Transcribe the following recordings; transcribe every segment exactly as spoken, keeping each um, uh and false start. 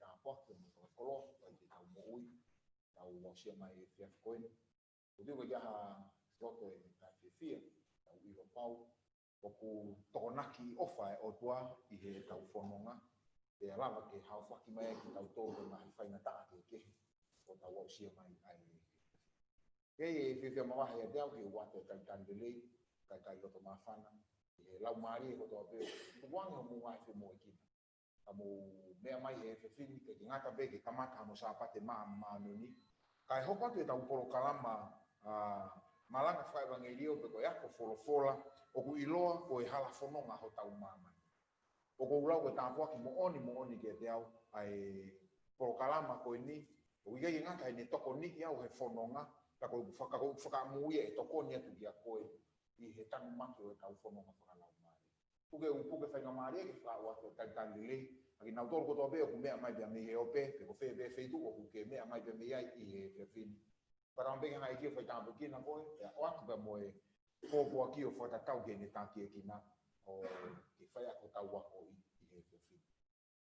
tāpuaki mo e koloa, ʻoku ʻikai ke tau moʻui, tau aʻusia mai he efiafi ko eni. ʻOku ou tui ko e ʻi ai ha loto ʻe taʻefiefia, tau ʻilo pau, ʻoku tokonaki ʻofa ʻa e ʻOtua ʻi heʻetau fononga, pea lava ke haofaki mai kitautolu mei he ngaahi faingataʻa kehekehe ʻoku tau aʻusia mai ai. Kei fiefia mavahe ʻiate au ke u ʻoatu e talitali lelei, kae ʻikai loto māfana, ʻi he laumālie kotoa pē, tukuange hoʻomou ngaahi femoʻuekina. Ka mou meʻa mai he efiafi ni, ʻikai ke ngata pē ke kamata hono Sāpate Mā-, Māʻoniʻoni. Kae hoko atu ʻetau polokalama, ʻa, malanga fakaʻevangeliō pe ko e ako folofola, ʻoku ʻiloa ko e hala fononga hotau māmani. ʻOku ou lau ko e tāpuaki moʻoni moʻoni kiate au ʻa e polokalama ko eni, ʻoku ʻikai ke ngata ʻene tokoniʻi au he fononga, ka ko e faka-, ko e fakaʻamu ia ʻe tokoni atu kia koe ʻi he tanumaki ʻo ʻetau fononga fakalaumālie. Puke u puke faingamālie ke fakaʻoatu e talitali lelei, ʻa kinautolu kotoa pē ʻoku meʻa mai pea mei he ope, pe ko fē pē feituʻu ʻoku ke meʻa mai pea mei ai ʻi he efiafi ni. Pea tau pehē ʻe he ʻEiki ʻo faitāpuekina koe, pea ʻoatu pea mo e pōpoaki ʻo fakatatau ki heʻene takiekina, ʻo ke fai ʻaki hotau ako ʻi, ʻi he efiafi ni.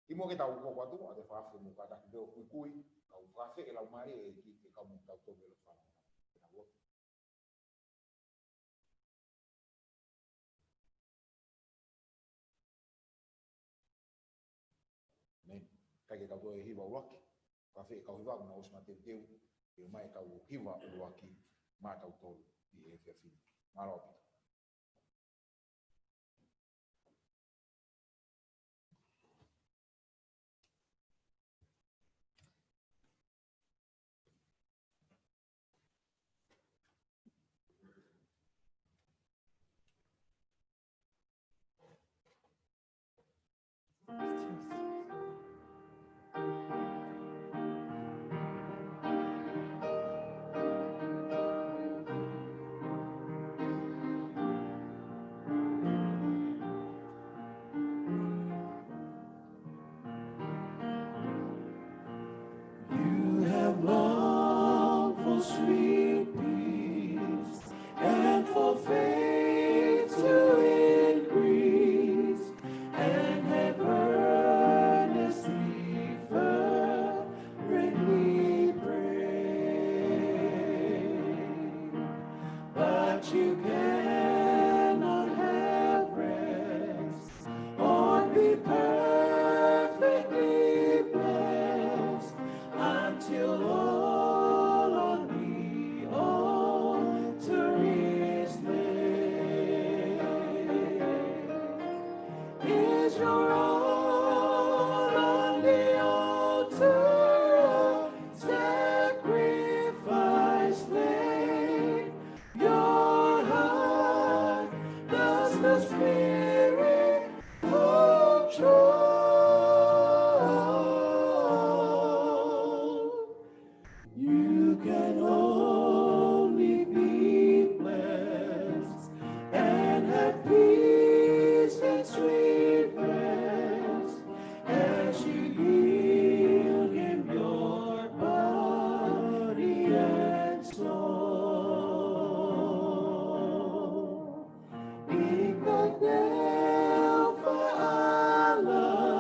ʻI muʻa ke tau hoko atu, ʻoatu e fakaafe mo e kātaki pē ʻo kuikui, kau fakaafe e Laumālie ʻo e ʻEiki ke kau mo kitautolu he loto fana. Ke tau lotu. ʻĒmeni. Kae ke tau toe hiva ʻuluaki. Fakaafe e kau hiva, ʻoku nau ʻosi mateuteu, ke ʻomai e kau hiva ʻuluaki maʻatautolu ʻi he efiafi ni. Mālō ʻaupito. You have longed for sweet peace and for faith to increase, and have earnestly, fervently prayed. But you cannot have rest or be perfectly blessed until all on the altar is laid. Is your all on the altar a sacrifice laid? Your heart does the Spirit control? You can only be blessed and have peace and sweet rest as you yield Him your body and soul. Because now for our love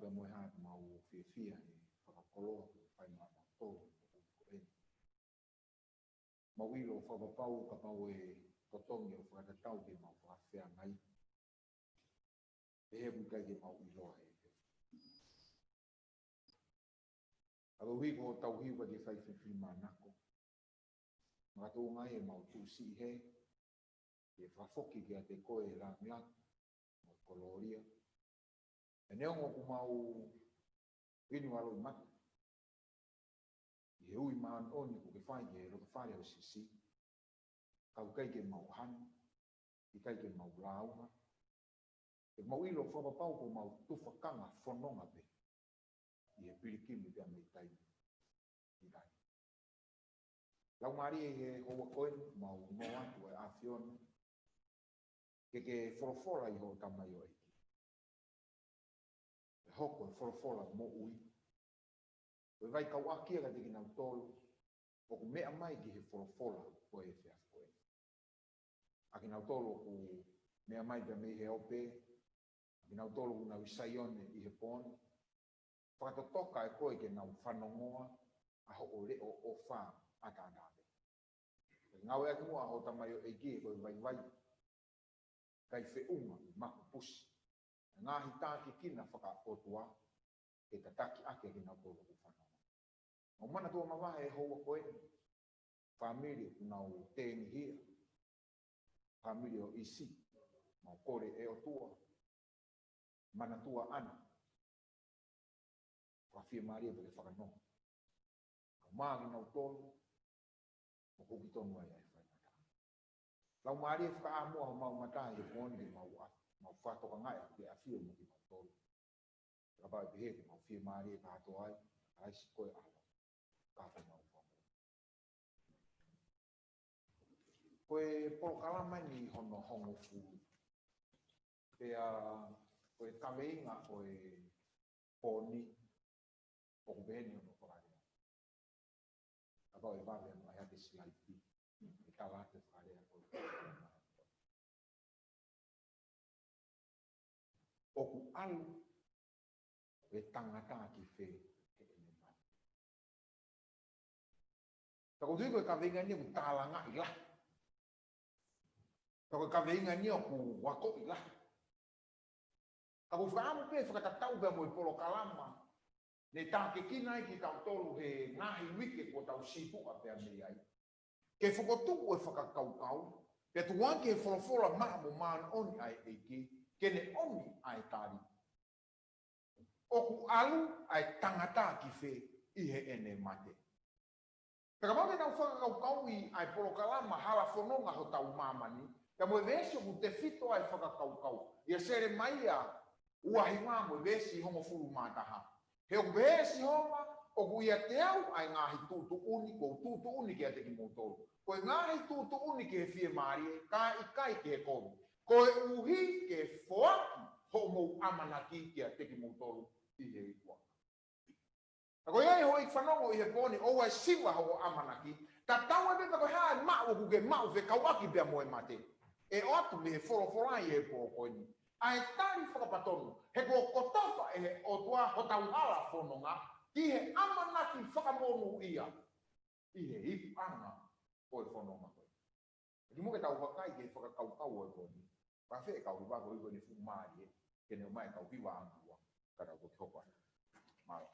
Pea mo e hā te mau fiefia he fakakoloa kuo fai maʻa mautolu he ʻaho ko eni. Mau ʻilo fakapapau kapau ʻe totongi ʻo fakatatau ke mau fakafeangai, ʻe he ʻoku ʻikai ke mau ʻiloa ʻe he. ʻA e ʻuhi ko hotau hiu ka ke fai fefili manako. Makatuʻunga ʻi heʻemau tuʻusi ʻi he, ke fakafoki kiate koe e lāngilangi mo e kolōlia. Pea neongo ʻoku mau inu ʻa loʻimata ʻi he ui māʻoniʻoni kuo ke fai ki he loto fale ʻo Sisi, ka ʻoku ʻikai ke mau hanu, ʻikai ke mau lāunga, ʻoku mau ʻilo fakapapau ko homau tufakanga fononga pē ʻi he pilikimi pea mei taimi ʻi taimi. Laumālie, ʻi he houa ko eni mau ʻoatu ʻa e ʻAfiona ke ke folofola ʻi hoʻo tamaioʻeiki. ʻE hoko e folofola moʻui, ko e vaikauʻaki ia kiate kinautolu ʻoku meʻa mai ki he folofola ʻo e efiafi ko eni. ʻA kinautolu ʻoku meʻa mai pea mei he ope, ʻa kinautolu ʻoku nau ʻi Saione ʻi he pō ni, fakatotoka ʻe koe ke nau fanongoa ʻa hoʻo leʻo ʻofa ʻataʻatā pē. Ke ngāueʻaki muʻa hoʻo tamaioʻeiki he ko e vaivai, kae feʻunga ʻi makupusi, ngaahi tākiekina fakaʻotua, ke tataki ʻaki ʻa kinautolu ʻoku fanongo. Mau manatua mavahe he houa ko eni, fāmili ʻoku nau tengihia, fāmili ʻo ʻIsi, mau kole ʻe ʻOtua, manatua ʻana, fakafiemālie pea ke fakanonga. Ka mā kinautolu, ʻoku ki tonu ai ʻa e faingataʻa. Laumālie, fakaʻā muʻa homau mata ʻi he pō ni ke mau ʻa, mau fakatokangaʻi ʻa e ʻAfio mo kinautolu. Kapau ʻe pehē ke mau fiemālie kātoa ai, ʻa e siʻi ko e ʻAlo, ka ko mau famo. Ko e polokalama ni hono hongofulu. Pea ko e kaveinga ʻo e pō ni, ʻoku pehē ni hono fakalea. Kapau ʻe vave ʻa e hake silaiti, ʻe tala atu e fakalea ko e ʻoku ʻalu e tangata ki fē heʻene mate. Ka ʻoku ou tui ko e kaveinga ni ʻoku tālangaʻi lahi. Ka ko e kaveinga ni ʻoku akoʻi lahi. Ka ʻoku ou fakaʻamu pē fakatatau pea mo e polokalama ne tākiekina ai kitautolu he ngaahi uike kuo tau sītuʻa pea mei ai, ke fokotuʻu e fakakaukau, pea tuku ange ki he folofola maʻa mo māʻoniʻoni ʻa e ʻEiki, ke ne ʻomi ʻa e tali. ʻOku ʻalu ʻa e tangata ki fē ʻi heʻene mate. Pea kapau te tau fakakaukauʻi ʻa e polokalama hala fononga hotau māmani, pea mo e veesi ʻoku tefito ai e fakakaukau, ʻia Selemaia uahiva mo e veesi hongofulu mā taha. He ʻoku pehē ʻe Sihova, ʻoku ʻiate au ʻa e ngaahi tuʻutuʻuni kuo u tuʻutuʻuni kiate kimoutolu. Ko e ngaahi tuʻutuʻuni ki he fiemālie, kae ʻikai ki he kovi. Koeʻuhi ke foaki hoʻomou ʻamanaki kiate kimoutolu ʻi he ikuʻanga. Ka ko ia, ʻe houʻeiki fanongo ʻi he pō ni, ʻoua ʻe siva hoʻo ʻamanaki, tatau ai pē pe ko e hā e maʻu ʻoku ke maʻu fekauʻaki pea mo e mate. ʻE ʻoatu mei he folofola ʻi he pō ko eni ʻa e tali fakapatonu, he kuo kotofa ʻe he ʻOtua hotau hala fononga ki he ʻamanaki fakamonūʻia ʻi he ikuʻanga ʻo e fononga ko ē. Kimuʻa ke tau vakai ki he fakakaukau ʻo e pō ni, pea fē e kau hiva ko ē ʻoku ne fuʻu mālie, ke ne ʻomai e kau hiva ʻangaua, ka tau toki hoko atu. Mālō.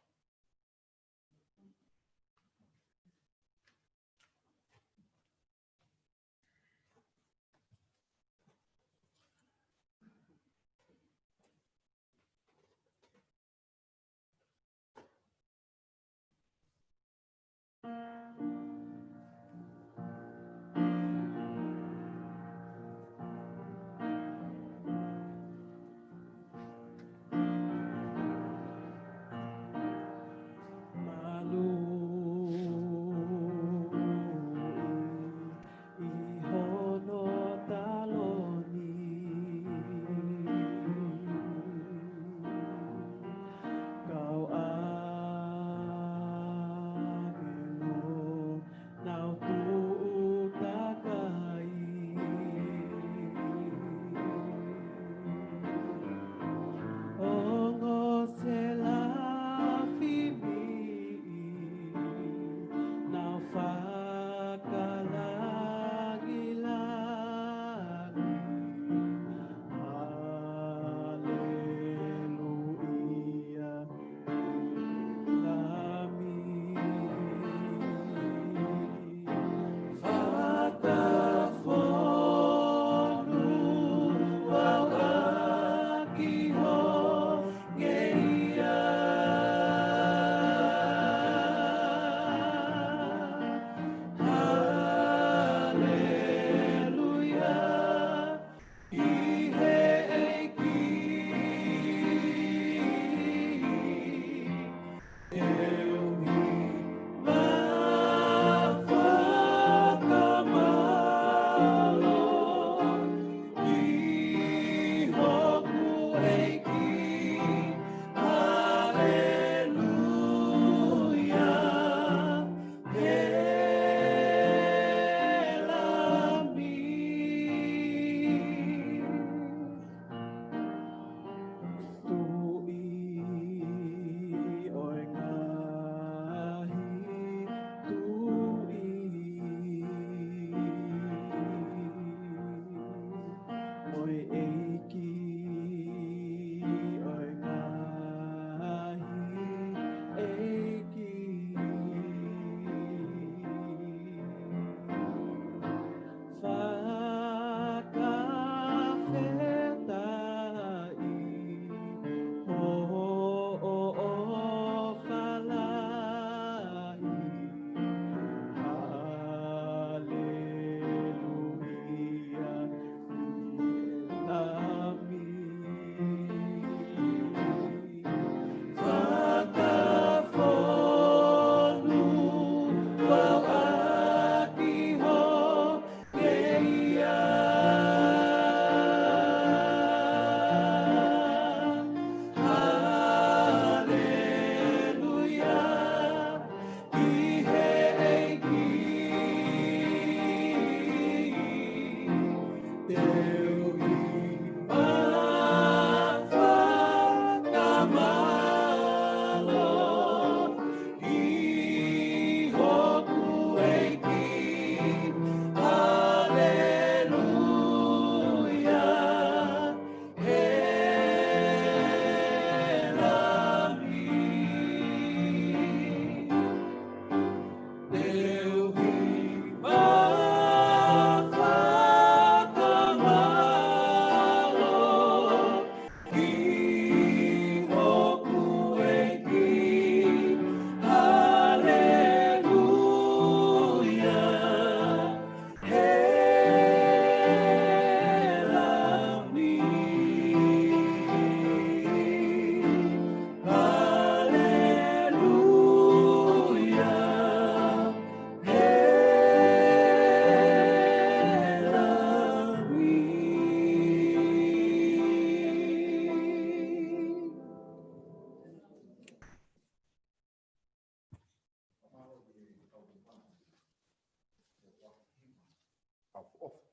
fakaʻofoʻofa.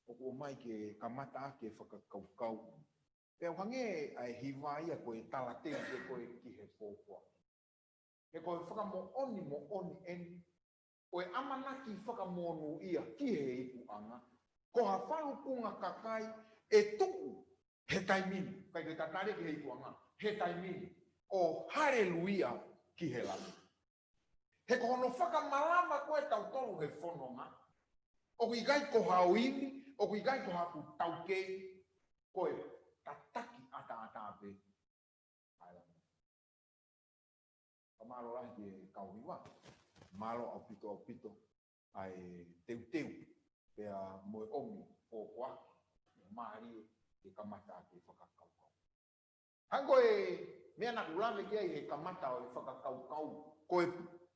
ʻOku ʻomai ke kamata ʻaki e fakakaukau. Pea ʻoku hangē ʻa e hiva ia ko e talateu pē ko ē ki he pōpoaki. He ko e fakamoʻoni moʻoni eni ʻo e ʻamanaki fakamonūʻia ki he ikuʻanga, ko ha falukunga kakai ʻe tuʻu he taimi ni, ʻikai ke tatali ki he ikuʻanga, he taimi ni, ʻo haleluia ki he langi. He ko hono fakamalama ko ē ʻa tautolu he fononga, ʻoku ʻikai ko ha ʻuhinga, ʻoku ʻikai ko haʻaku taukei, ko e tataki ʻataʻatā pē ʻa e langi. Fakamālō lahi ki he kau hiva. Mālō ʻaupito, ʻaupito ʻa e teuteu, pea mo e ʻomi pōpoaki mālie ke kamata ʻaki e fakakaukau. Hangē ko e meʻa naʻa ku lave ki ai he kamata ʻo e fakakaukau, ko e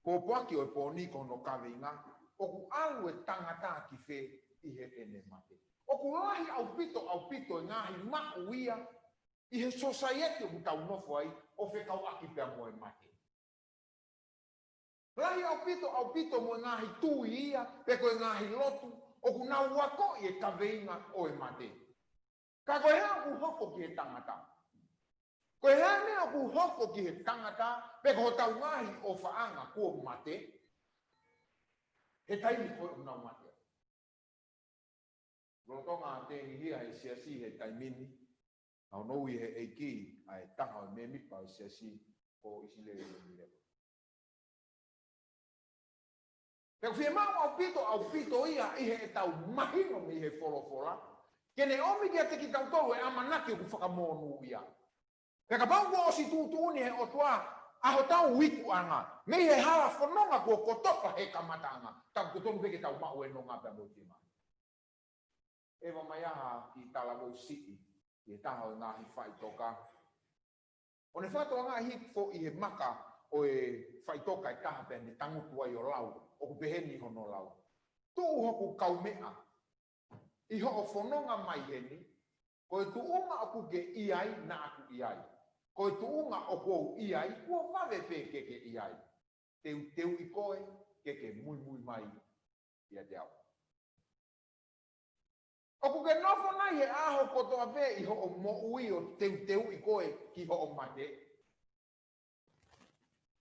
pōpoaki ʻo e pō ni ko hono kaveinga, ʻoku ʻalu e tangata ki fē ʻi heʻene mate. ʻOku lahi ʻaupito, ʻaupito e ngaahi maʻu ia ʻi he sōsaieti ʻoku tau nofo ai ʻo fekauʻaki pea mo e mate. Lahi ʻaupito, ʻaupito mo e ngaahi tui ia, pe ko e ngaahi lotu, ʻoku nau akoʻi e kaveinga ʻo e mate. Ka ko e hā ʻoku hoko ki he tangata? Ko e hā e meʻa ʻoku hoko ki he tangata, pe ko hotau ngaahi ʻofaʻanga kuo mate, he taimi ko ē ʻoku nau mate ai? Lolotonga tengihia he siasi he taimi ni, naʻe ui ʻe he ʻEiki ʻa e taha ʻo e mēmipa ʻo e siasi ko ʻIsileli Leva. Pea ʻoku fiemaʻu ʻaupito, ʻaupito ia ʻi heʻetau mahino mei he folofola, ke ne ʻomi kiate kitautolu e ʻamanaki ʻoku fakamonūʻia. Pea kapau kuo ʻosi tuʻutuʻuni ʻe he ʻOtua ʻa hotau ikuʻanga mei he hala fononga kuo kotofa he kamataʻanga, tau totonu pē ke tau maʻu e nonga pea mo e fiemaʻu. ʻEva mai ʻa ha kiʻi talavou siʻi ʻi he taha ʻo e ngaahi faʻitoka. ʻO ne fakatokangaʻi hifo ʻi he maka ʻo e faʻitoka ʻe taha pea ne tangutu ai ʻo lau, ʻoku pehē ni hono lau: Tuʻu hoku kaumeʻa ʻi hoʻo fononga mai heni, ko e tuʻunga ʻoku ke ʻi ai naʻa ku ʻi ai. Ko e tuʻunga ʻoku ou ʻi ai, kuo vave pē ke ke ʻi ai. Teuteuʻi koe ke ke muimui mai ʻiate au. ʻOku ke nofo nai he ʻaho kotoa pē ʻi hoʻo moʻui ʻo teuteuʻi koe ki hoʻo mate?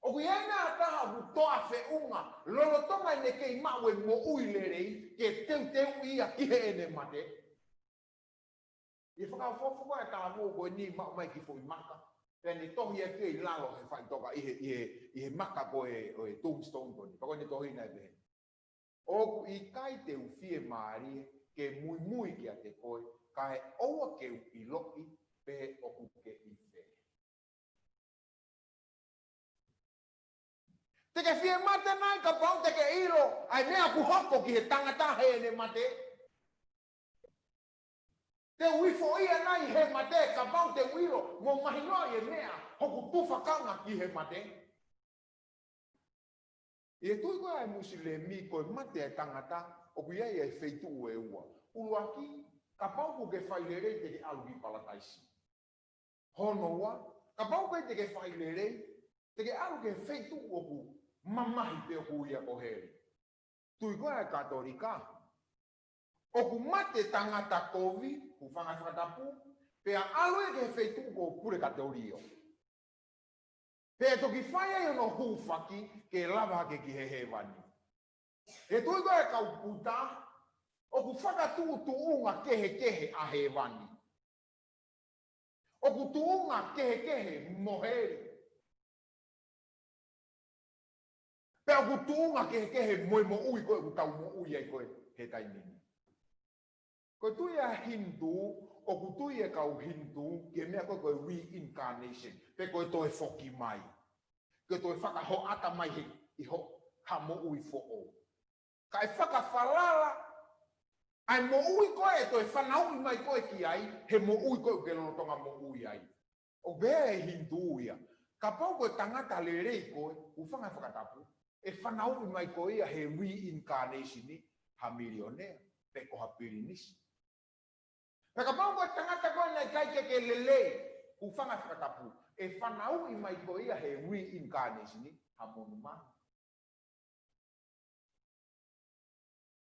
ʻOku ʻi ai nai ha taha ʻoku toʻa feʻunga lolotonga ʻene kei maʻu e moʻui lelei ke teuteuʻi ia ki heʻene mate? ʻI he fakaʻofoʻofa ko ē ʻa e talavou ko eni maʻu mai e kiʻi foʻi maka, pea ne tohi ʻaki ʻi lalo he faʻitoka ʻi he, ʻi he, ʻi he maka ko ē ʻo e tombstone ko eni. Pea ko ʻene tohi naʻe pehē: ʻOku ʻikai te u fiemālie ke muimui kiate koe, kae ʻoua ke u ʻiloʻi pe ʻoku ke ʻi fē. Te ke fie mate nai kapau te ke ʻilo ʻa e meʻa ʻoku hoko ki he tangata heʻene mate? Te u ifoʻia nai he mate kapau te u ʻilo mo mahinoʻi e meʻa hoku tufakanga ki he mate? ʻI he tui ko ē ʻa e Musilemi, ko e mate ʻa e tangata ʻoku ʻi ai e feituʻu ʻe ua. ʻUluaki, kapau ʻoku ke fai lelei te ke ʻalu ki Palataisi. Hono ua, kapau ʻoku ʻikai te ke fai lelei, te ke ʻalu ki he feituʻu ʻoku mamahi pē ʻoku ui ia ko heli. Tui ko ē ʻa e Katolika, ʻoku mate tangata kovi, hūfanga he fakatapu, pea ʻalu ia ki he feituʻu ko Pulekatolio. Pea toki fai ai hono hūfaki ke lava hake ki he hēvani. He tui ko ē ʻa e kau Puta, ʻoku fakatuʻutuʻunga kehekehe ʻa hēvani. ʻOku tuʻunga kehekehe mo heli. Pea ʻoku tuʻunga kehekehe mo e moʻui ko ē ʻoku tau moʻui ai ko ē he taimi ni. Ko e tui ʻa e Hindu, ʻoku tui e kau Hindu ki he meʻa ko ē ko e reincarnation, pe ko e toe foki mai. Ko e toe fakahoʻata mai he, ʻi ho, ha moʻui foʻou. Kae fakafalala ʻa e moʻui ko ē ʻe toe fanauʻi mai koe ki ai, he moʻui ko ē ʻoku ke lolotonga moʻui ai. ʻOku pehē ʻe he Hindu ia, kapau ko e tangata lelei koe, hūfanga he fakatapu, ʻe fanauʻi mai koe ia he reincarnation ni ha milionea, pe ko ha pilinisi. Pea kapau ko e tangata koe naʻe ʻikai ke ke lelei, hūfanga he fakatapu, ʻe fanauʻi mai koe ia he reincarnation ni ha monumanu.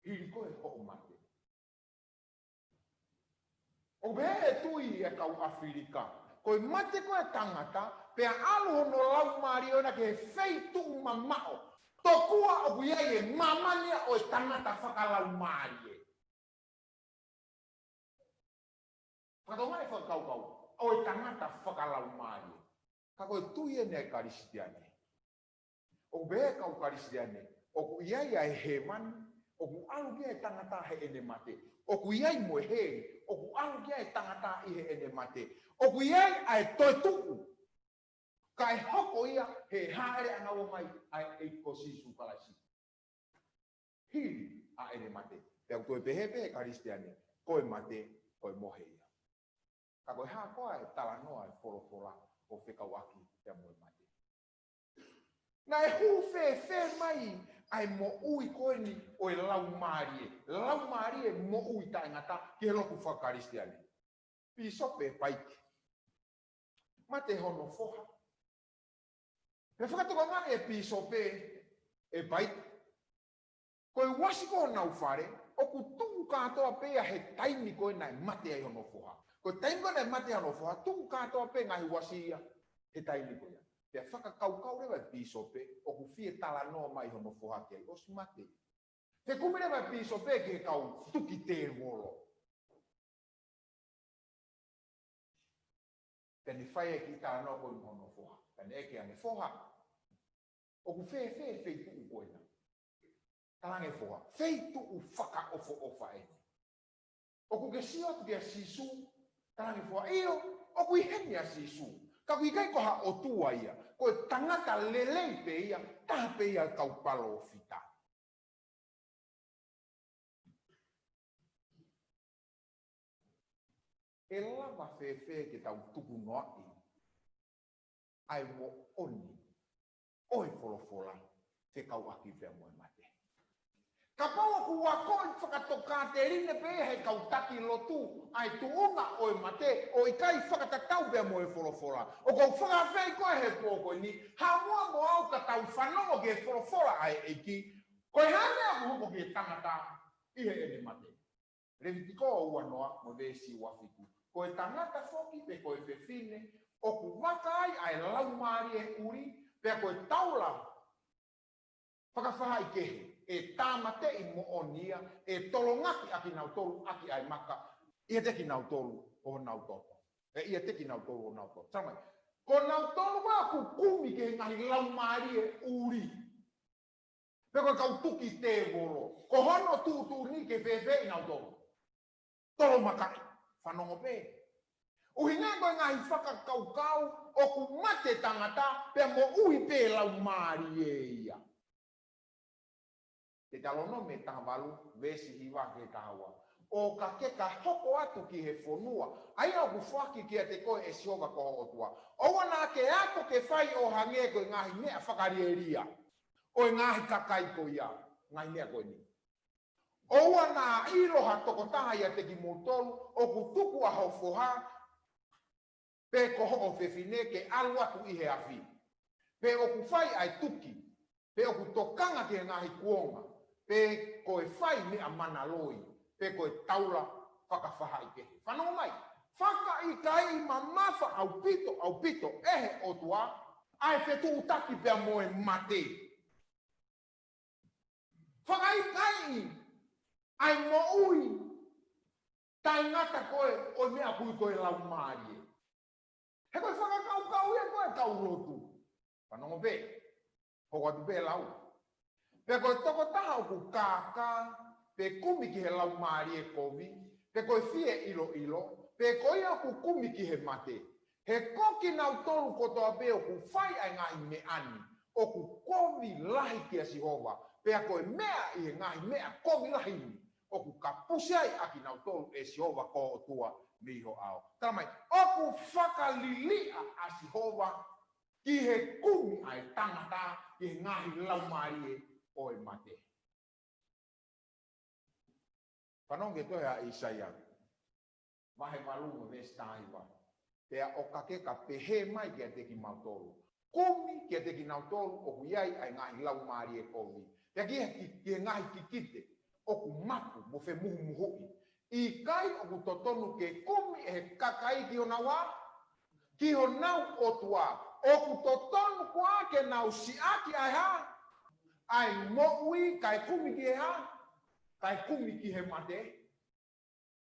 Hili ko ē hoʻo mate. ʻOku pehē ʻe he tui ʻa e kau ʻAfilika, ko e mate ko ē ʻa e tangata, pea ʻalu hono laumālie ʻo aʻu ki he feituʻu mamaʻo, tokua ʻoku ʻi ai e māmani ʻo e tangata fakalaumālie. Fakatokangaʻi e fakakaukau, ʻo e tangata fakalaumālie. Ka ko e tui eni ʻa e Kalisitiane. ʻOku pehē ʻe he kau Kalisitiane, ʻoku ʻi ai ʻa e hēvani, ʻoku ʻalu ki ai e tangata heʻene mate. ʻOku ʻi ai mo e heli, ʻoku ʻalu ki ai e tangata ʻi heʻene mate. ʻOku ʻi ai ʻa e toetuʻu, kae hoko ia he hāʻele ʻangaua mai ʻa e ʻEiki ko Sīsū Kalaisi. Hili ʻa ʻene mate. Pea ʻoku toe pehē pē ʻe he Kalisitiane, ko e mate, ko e mohe ia. Ka ko e hā koā e talanoa ʻa e folofola ʻo fekauʻaki pea mo e mate? Naʻe hū fēfē mai ʻa e moʻui ko eni ʻo e laumālie, laumālie moʻui taʻengata ki he lotu faka-Kalisitiane? Pīsope Paiki. Mate hono foha. Pea fakatokangaʻi ʻe Pīsope ʻe Paiki, ko e uasi ko ē honau fale, ʻoku tuʻu kātoa pē ia he taimi ko ē naʻe mate ai hono foha. Ko e taimi ko ē naʻe mate ai hono foha, tuʻu kātoa pē ngaahi uasi ia he taimi ko ia. Pea fakakaukau leva e pīsope, ʻoku fie talanoa mai hono foha ki ai, ʻosi mate. Pea kumi leva e pīsope ki he kau tuki tēvolo. Pea ne fai e kiʻi talanoa ko ē mo hono foha. Pea ne ʻeke ange, foha, ʻoku fēfē feituʻu ko ena? Talaange foha, feituʻu fakaʻofoʻofa eni. ʻOku ke sio atu kia Sīsū? Talaange foha, ʻio, ʻoku ʻi heni ʻa Sīsū. Ka ʻoku ʻikai ko ha ʻotua ia. Ko e tangata lelei pē ia, taha pē ia kau palōfita. ʻE lava fēfē ke tau tukunoaʻi ʻa e moʻoni ʻo e folofola fekauʻaki pea mo e mate? Kapau ʻoku akoʻi fakatokāteline pē he kau taki lotu ʻa e tuʻunga ʻo e mate ʻo ʻikai fakatatau pea mo e folofola, ʻoku ou fakaafeʻi koe he pō ko eni, haʻu muʻa mo au ka tau fanongo ki he folofola ʻa e ʻEiki. Ko e hā e meʻa ʻoku hoko ki he tangata ʻi heʻene mate? Levitiko uanoa mo e veesi uafitu. Ko e tangata foki pe ko e fefine ʻoku vaka ai ʻa e laumālie ʻuli, pea ko e taula fakafaʻahikehe, ʻe tāmateʻi moʻoni ia, ʻe tolongaki ʻakinautolu ʻaki ʻa e maka, ʻiate kinautolu ʻo honau toto. ʻE ʻiate kinautolu ʻo honau toto. Talamai, ko nautolu ʻoku kumi ki he ngaahi laumālie ʻuli. Pe ko e kau tuki tēvolo. Ko hono tuʻutuʻuni ke fēfē ʻi nautolu? Tolomakaʻi. Fanongo pē. ʻUhinga ko e ngaahi fakakaukau ʻoku mate tangata pea moʻui pē laumālie ia. Teutalōnome taha valu, veesi hiva ki he taha ua. ʻO ka ke ka hoko atu ki he fonua ʻa ia ʻoku foaki kiate koe ʻe Sihova ko ho ʻOtua, ʻoua naʻa ke ako ke fai ʻo hangē ko e ngaahi meʻa fakalielia ʻo e ngaahi kakai ko ia, ngaahi meʻa ko eni. ʻOua naʻa ʻilo ha tokotaha ʻiate kimoutolu ʻoku tuku ʻa ho foha pe ko hoʻo fefine ke ʻalu atu ʻi he afi, pe ʻoku fai ʻa e tuki, pe ʻoku tokanga ki he ngaahi kuonga, pe ko e fai meʻa mana loi, pe ko e taula fakafaʻahikehe. Fanongo mai, fakaʻikaiʻi mamafa ʻaupito, ʻaupito ʻe he ʻOtua ʻa e fetuʻutaki pea mo e mate. Fakaʻikaiʻi ʻa e moʻui taʻengata ko ē ʻo e meʻa ʻoku ui ko e laumālie. He ko e fakakaukau ia ko ē ʻa e kau lotu. Fanongo pē, hoko atu pē lau. Pe ko e tokotaha ʻoku kākā, pe kumi ki he laumālie kovi, pe ko e fie ʻiloʻilo, pe ko ia ʻoku kumi ki he mate. He ko kinautolu kotoa pē ʻoku fai ʻa e ngaahi meʻa ni, ʻoku kovi lahi kia Sihova, pea ko e meʻa ʻi he ngaahi meʻa kovi lahi ni, ʻoku kapusi ai ʻakinautolu ʻe Sihova ko ho ʻOtua mei ho ʻao. Talamai, ʻoku fakaliliʻa ʻa Sihova ki he kumi ʻa e tangata ki he ngaahi laumālie ʻo e mate. Fanongo ki he tohi ʻa ʻĪsaia, vahe valu mo e veesi taha hiva. Pea ʻo ka ke ka pehē mai kiate kimautolu, kumi kiate kinautolu ʻoku ʻi ai ʻa e ngaahi laumālie kovi, pea ki he, ki, ki he ngaahi kikite ʻoku mapu mo femuhumuhuʻi, ʻIkai ʻoku totonu ke kumi ʻe he kakai ki honau hā? Ki honau ʻotua. ʻOku totonu koā ke nau siʻaki ʻa e hā? ʻA e moʻui kae kumi ki he hā? Kae kumi ki he mate.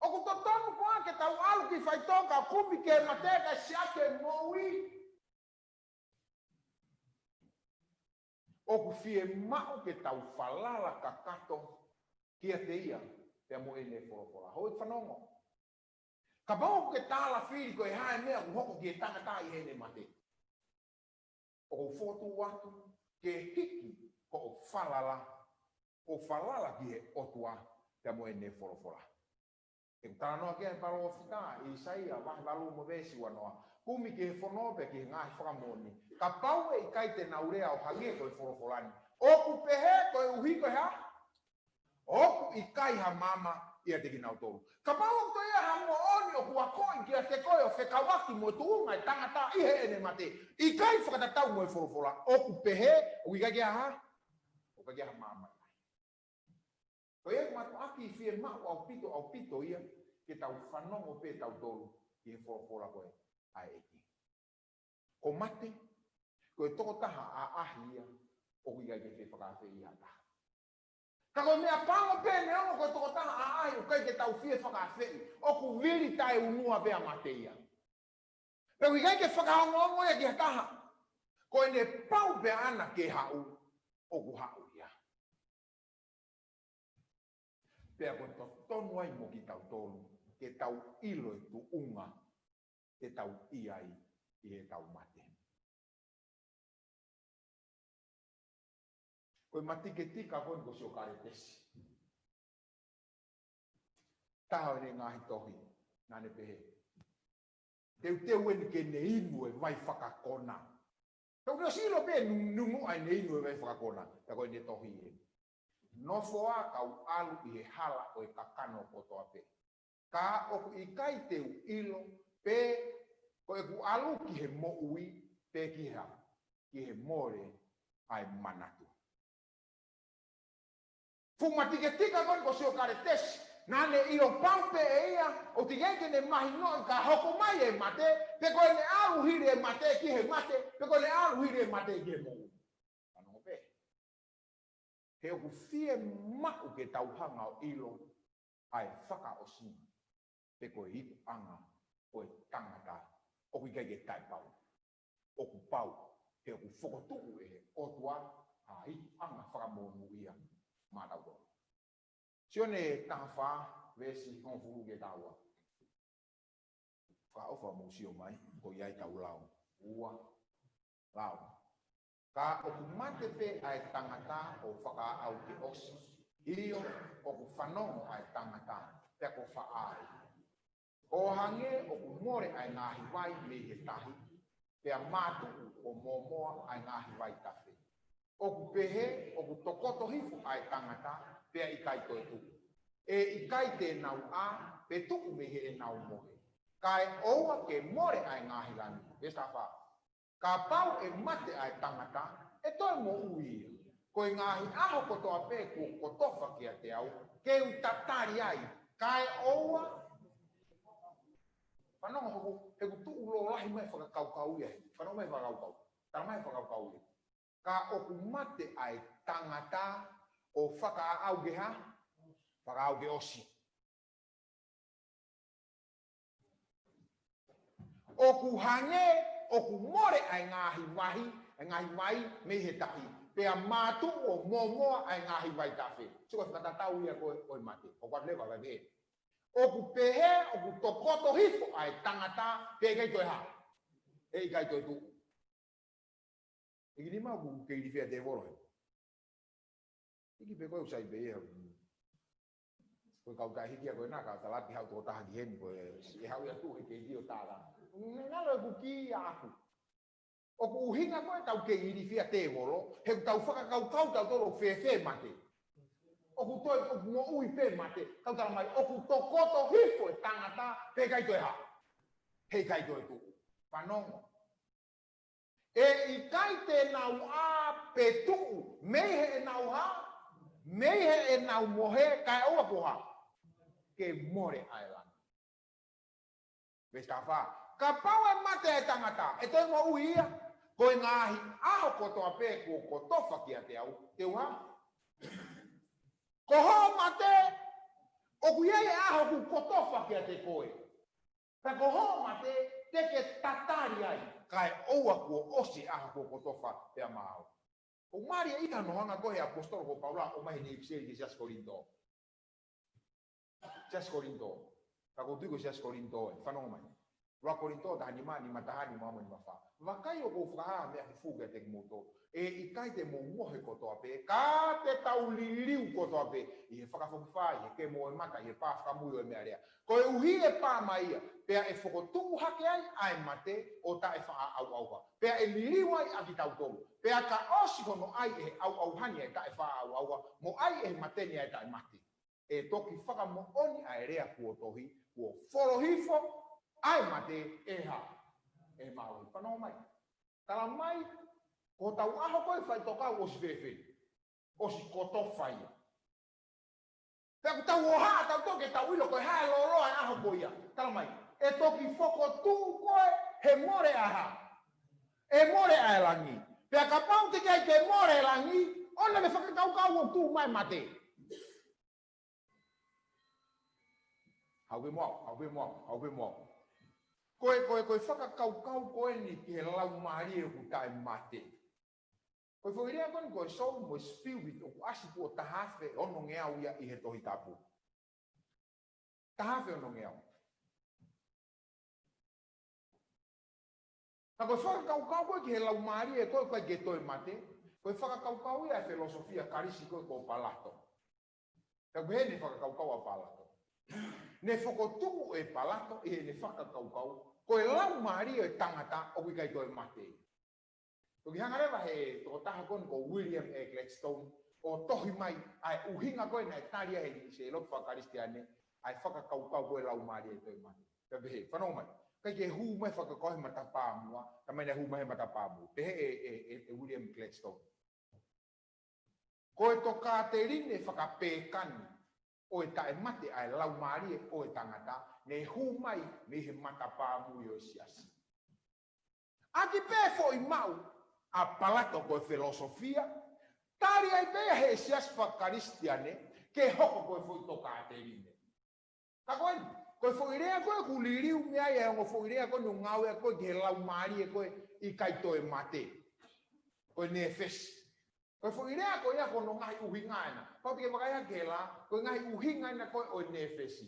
ʻOku totonu koā ke tau ʻalu ki faitoʻo kae kumi ki he mate kae siʻaki e moʻui? ʻOku fiemaʻu ke tau falala kakato kiate ia pea mo ʻene folofola. Houʻeiki fanongo. Kapau ʻoku ke tālafili ko e hā e meʻa ʻoku hoko ki he tangata ʻi heʻene mate, ʻoku ou fokotuʻu atu ke hiki hoʻo falala, ʻo falala ki he ʻOtua pea mo ʻene folofola. ʻOku talanoa ki ai e palōfita ʻi ʻAisea vahe valu mo e veesi uanoa. Kumi ki he fono pea ki he ngaahi fakamoʻoni. Kapau ʻe ʻikai te nau lea ʻo hangē ko e folofola ni, ʻoku pehē koeʻuhi ko e hā? ʻOku ʻikai ha maama ʻiate kinautolu. Kapau ʻoku toe ʻi ai ha moʻoni ʻoku akoʻi kiate koe ʻo fekauʻaki mo e tuʻunga e tangata ʻi heʻene mate, ʻikai fakatatau mo e folofola, ʻoku pehē ʻoku ʻikai ke ʻi ai ha hā? ʻOku ʻikai ke ʻi ai ha maama. Ko ia ʻoku mātuʻaki fiemaʻu ʻaupito, ʻaupito ia ke tau fanongo pē tautolu ki he folofola ko ē ʻa e ʻEiki. Ko mate, ko e tokotaha ʻaʻahi ia ʻoku ʻikai ke fie fakaafeʻi ha taha. Ka ko e meʻa pango pē neongo ko e tokotaha ʻaʻahi ʻoku ʻikai ke tau fie fakaafeʻi, ʻoku vili taʻeʻunua pē ʻa mate ia. Pea ʻoku ʻikai ke fakaongoongo ia ki ha taha. Ko ʻene pau pē ʻaʻana ke haʻu, ʻoku haʻu ia. Pea ko e totonu ai mo kitautolu ke tau ʻilo e tuʻunga te tau ʻi ai ʻi heʻetau mate. Ko e matiketika ko eni ko Siokalitesi. Taha ʻo ʻene ngaahi tohi, naʻa ne pehē, teuteu eni ke ne inu e vai fakakona. Tau ne ʻosi ʻilo pē nu-, nunuʻa ʻene inu e vai fakakona, pea ko ʻene tohi eni. Nofo ā kau ʻalu ʻi he hala ʻo e kakano kotoa pē. Ka ʻoku ʻikai te u ʻilo pe ko ʻeku ʻalu ki he moʻui pe ki he hā? Ki he mole ʻa e manatu. Fuʻu matiketika ko eni ko Siokalitesi, naʻa ne ʻilo pau pē ʻe ia ʻoku teʻeki ai ke ne mahinoʻi ka hoko mai e mate, pe ko ʻene ʻalu hili e mate ki he mate, pe ko ʻene ʻalu hili e mate ki he moʻui. Fanongo pē. He ʻoku fiemaʻu ke tau hanga ʻo ʻilo ʻa e fakaʻosinga pe ko e ikuʻanga ʻo e tangata ʻoku ʻikai ke taʻepau. ʻOku pau, he ʻoku fokotuʻu ʻe he ʻOtua ʻa e ikuʻanga fakamonūʻia maʻatautolu. Sione taha fā, veesi hongofulu ki he taha ua. Fakaʻofa mou sio mai, ko ia ai tau lau. Ua, lau. Ka ʻoku mate pē ʻa e tangata ʻo fakaaʻau ke ʻosi. ʻIo, ʻoku fanongo ʻa e tangata, pea ko faʻa ai. ʻO hangē ʻoku mole ʻa e ngaahi vai mei he tahi, pea mātuʻu ʻo mōmoa ʻa e ngaahi vai tafe. ʻOku pehē, ʻoku tokoto hifo ʻa e tangata, pea ʻikai toe tuʻu. ʻE ʻikai te nau ʻā, pe tuʻu mei heʻenau mohe. Kae ʻoua ke mole ʻa e ngaahi langi. Veesi taha fā. Kapau ʻe mate ʻa e tangata, ʻe toe moʻui ia. Ko e ngaahi ʻaho kotoa pē kuo kotofa kiate au, ke u tatali ai, kae ʻoua. Fanongo hoku, he ʻoku tuʻu lōlahi mai fakakaukau ia. Fanongo mai fakakaukau. Tala mai fakakaukau ia. Ka ʻoku mate ʻa e tangata ʻo fakaaʻau ke hā? Fakaaʻau ke ʻosi. ʻOku hangē, ʻoku mole ʻa e ngaahi vai, ʻa e ngaahi vai mei he tahi. Pea mātuʻu ʻo mōmoa ʻa e ngaahi vai tafe. Sio ko e fakatatau ia ko e, ko e mate. ʻOku ʻatu leva vai pē. ʻOku pehē, ʻoku tokoto hifo ʻa e tangata, pea ʻikai toe hā? ʻE ʻikai toe tuʻu. ʻEiki nima ʻoku ke ilifia tēvolo he. ʻEiki pe ko e ʻoku sai pē ia. Ko e kau taʻehiki ia ko ena ka talati hau tō taha ki heni ko e, ʻe hau ia tuʻu he ke dio tala. Ngalo ʻeku ki ia aku. ʻOku ʻuhinga ko e tau ke ilifia tēvolo, he tau fakakaukau tautolu fēfē mate. ʻOku toe, ʻoku moʻui pē mate. Kau tala mai, ʻoku tokoto hifo e tangata, pea ʻikai toe hā? He ʻikai toe tuʻu. Fanongo. ʻE ʻikai te nau ʻā pe tuʻu, mei heʻenau hā? Mei heʻenau mohe, kae ʻoua ko hā? ke mole ʻa e langi. Veesi taha fā. Kapau ʻe mate ʻa e tangata, ʻe toe moʻui ia? Ko e ngaahi ʻaho kotoa pē kuo kotofa kiate au, te u hā? Ko hoʻo mate, ʻoku ʻi ai e ʻaho kuo kotofa kiate koe. Pea ko hoʻo mate, te ke tatali ai, kae ʻoua kuo ʻosi e ʻaho kuo kotofa pea maau. ʻOku mālie ʻi hano hanga ko ē ʻapositolo ko Paula ʻo ʻomai ʻene ʻipiseli ki he siasi Kolinitō. Siasi Kolinitō. Ka ʻoku ou tui ko e siasi Kolinitō ē. Fanongo mai. ʻUluaki Kolinitō taha nima, nima taha, nima mo nima fā. Vakai ʻoku ou fakahā ha meʻa fufū kiate kimoutolu. ʻE ʻikai te mou mohe kotoa pē, ka te tau liliu kotoa pē. ʻI he fakafokifā, ʻi he kemo ʻo e mata, ʻi he pā fakamui ʻo e meʻalea. Koeʻuhi ʻe pā mai ia, pea ʻe fokotuʻu hake ai ʻa e mate ʻo taʻefaʻaʻauʻauha. Pea ʻe liliu ai ʻa kitautolu. Pea ka ʻosi hono ʻai ʻe he ʻauʻauha ni ʻa e taʻefaʻaʻauʻauha, mo ʻai ʻe he mate ni ʻa e taʻemate, ʻe toki fakamoʻoni ʻa e lea kuo tohi, kuo folo hifo ʻa e mate ʻe hā? ʻE mālohi. Fanongo mai. Tala mai, ko hotau ʻaho ko ē faʻitoka ʻosi fēfē? ʻOsi kotofa ia. Pea ʻoku tau ō hā ʻa tautolu ke tau ʻilo ko e hā e lōloa e ʻaho ko ia? Tala mai, ʻe toki fokotuʻu koe he mole ʻa e hā? ʻE mole ʻa e langi. Pea kapau teʻeki ai ke mole e langi, ʻoua naʻa ke fakakaukau ʻoku tuʻu mai e mate. Haʻu pē mo au, haʻu pē mo au, haʻu pē mo au. Ko e, ko e, ko e fakakaukau ko eni ki he laumālie ʻoku taʻemate. Ko e foʻi lea ko eni ko e soul mo e spirit ʻoku ʻasi pē ʻo taha afe onongeau ia ʻi he Tohi Tapu. Taha afe onongeau. Ka ko e fakakaukau ko ē ki he laumālie ko ē ʻoku ʻikai ke toe mate, ko e fakakaukau ia ʻa e filosofia Kalisi ko ē ko Palato. Ka ko e hā ʻene fakakaukau ʻa Palato? Ne fokotuʻu ʻe Palato ʻi heʻene fakakaukau, ko e laumālie ʻo e tangata ʻoku ʻikai toe mate. Toki hanga leva he tokotaha ko eni ko William A. Gladstone, ʻo tohi mai ʻa e ʻuhinga ko ē naʻe tali ai ʻe he lotu fakakalisitiane ʻa e fakakaukau ko e laumālie ʻe toe mate. Pea pehē, fanongo mai, ʻikai ke hū mai fakakaukau he matapā muʻa, ka mai naʻe hū mai he matapā muli. Pehē ʻe, ʻe, ʻe, ʻe William Gladstone. Ko e tokāteline fakapēkani ʻo e taʻemate ʻa e laumālie ʻo e tangata, ne hū mai mei he matapā muli ʻo e siasi. ʻAki pē foʻi maʻu ʻa Palato ko e filosofia, tali ai pē ia ʻe he siasi fakakalisitiane, ke hoko ko e foʻi tokāteline. Ka ko eni, ko e foʻi lea ko ē ʻoku liliu mei ai e ongo foʻi lea ko eni ʻoku ngāueʻaki ko ē ki he laumālie ko ē ʻikai toe mate. Ko e nefesi. Ko e foʻi lea ko ia ko hono ngaahi ʻuhinga ena. Pau te ke vakai hake ki he lā, ko e ngaahi ʻuhinga ena ko ē ʻo e nefesi.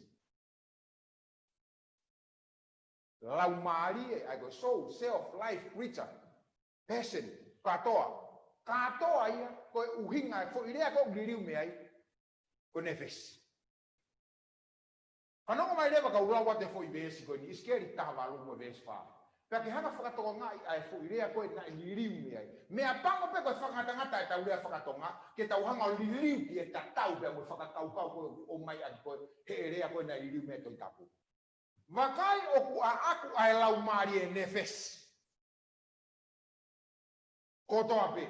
Laumālie, ʻa ia ko e soul, self, life, creature, person, kātoa. Kātoa ia, ko e ʻuhinga e foʻi lea ko ē ʻoku liliu mei ai, ko e nefesi. Fanongo mai leva kau lau atu e foʻi veesi ko eni, ʻIsikeli taha valu mo e veesi fā. Pea ke hanga fakatokangaʻi ʻa e foʻi lea ko ē naʻe liliu mei ai. Meʻapango pē ko e fakangatangata ʻetau lea fakatonga, ke tau hanga ʻo liliu ki he tatau pea mo e fakakaukau ko ē ʻoku ʻomai ʻaki ko ē he lea ko ē naʻe liliu mei ai e Tohi Tapu. Vakai ʻoku ʻaʻaku ʻa e laumālie, nefesi. Kotoa pē.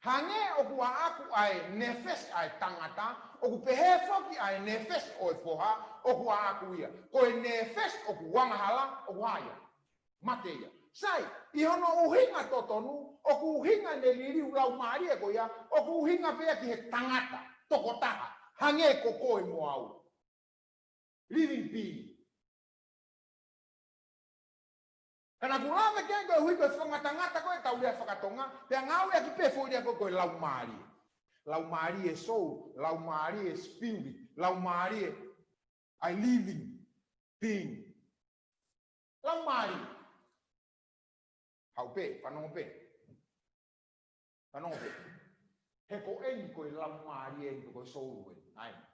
Hangē ʻoku ʻaʻaku ʻa e nefesi ʻa e tangata, ʻoku pehē foki ʻa e nefesi ʻo e foha, ʻoku ʻaʻaku ia. Ko e nefesi ʻoku angahala, ʻoku hā ia? Mate ia. Sai, ʻi hono ʻuhinga totonu, ʻoku ʻuhinga ʻene liliu laumālie ko ia, ʻoku ʻuhinga pē ia ki he tangata, tokotaha, hangē ko koe mo au. Living being. Ka naʻa ku lave ki ai koeʻuhi ko e fakangatangata ko ē ʻetau lea fakatonga, pea ngāueʻaki pē foʻi lea ko ē ko e laumālie. Laumālie, soul, laumālie, spirit, laumālie, ʻa e living being. Laumālie. Haʻu pē, fanongo pē. Fanongo pē. He ko eni ko e laumālie eni ko e soul eni. ʻA ia.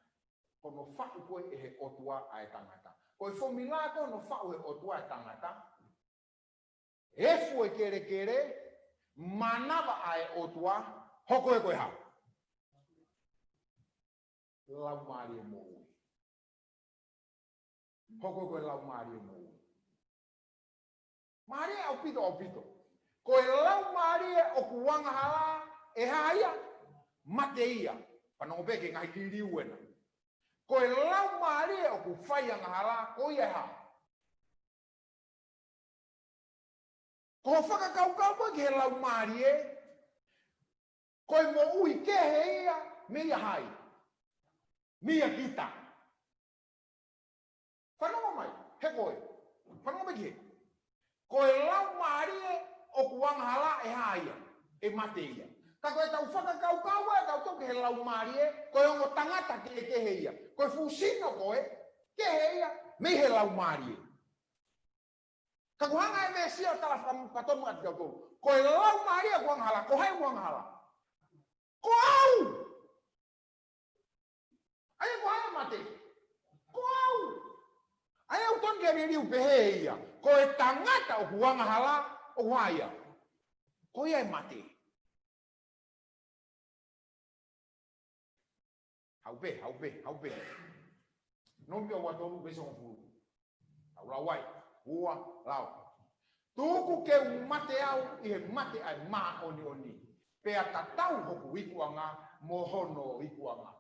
Ko hono faʻu ko ē ʻe he ʻOtua ʻa e tangata. Ko e fomila ko hono faʻu ʻe he ʻOtua ʻa e tangata. Efu e kelekele, manava ʻa e ʻOtua, hoko ē ko e hā? Laumālie moʻui. Hoko ē ko e laumālie moʻui. Mālie ʻaupito, ʻaupito. Ko e laumālie ʻoku angahala, ʻe hā ia? Mate ia. Fanongo pē ki he ngaahi liliu ena. Ko e laumālie ʻoku fai angahala, ko ia ʻe hā? Ko e fakakaukau ko ē ki he laumālie, ko e moʻui kehe ia, meia hai? Meia kita. Fanongo mai, he ko e. Fanongo mai ki he. Ko e laumālie ʻoku angahala ʻe hā ia? ʻE mate ia. Ka ko ʻetau fakakaukau ʻa tautolu ki he laumālie, ko e ongo tangata kehekehe ia. Ko e fuʻu sino ko ē, kehe ia, mei he laumālie. Ka ʻoku hanga ʻe he Mesia ʻo tala fakapatonu atu kiate kitautolu. Ko e laumālie ʻoku angahala, ko hai ʻoku angahala? Ko au! ʻA ia ko hai ʻe mate? Ko au! ʻA ia ʻoku tonu ke liliu pehē ia. Ko e tangata ʻoku angahala, ʻoku hā ia? Ko ia ʻe mate. Haʻu pē, haʻu pē, haʻu pē. Nōmipa ua tolu veesi hongofulu. Lau, lau ai, ua, lau. Tuku ke u mate au ʻi he mate ʻa e māʻoniʻoni, pea tatau hoku ikuʻanga mo hono ikuʻanga.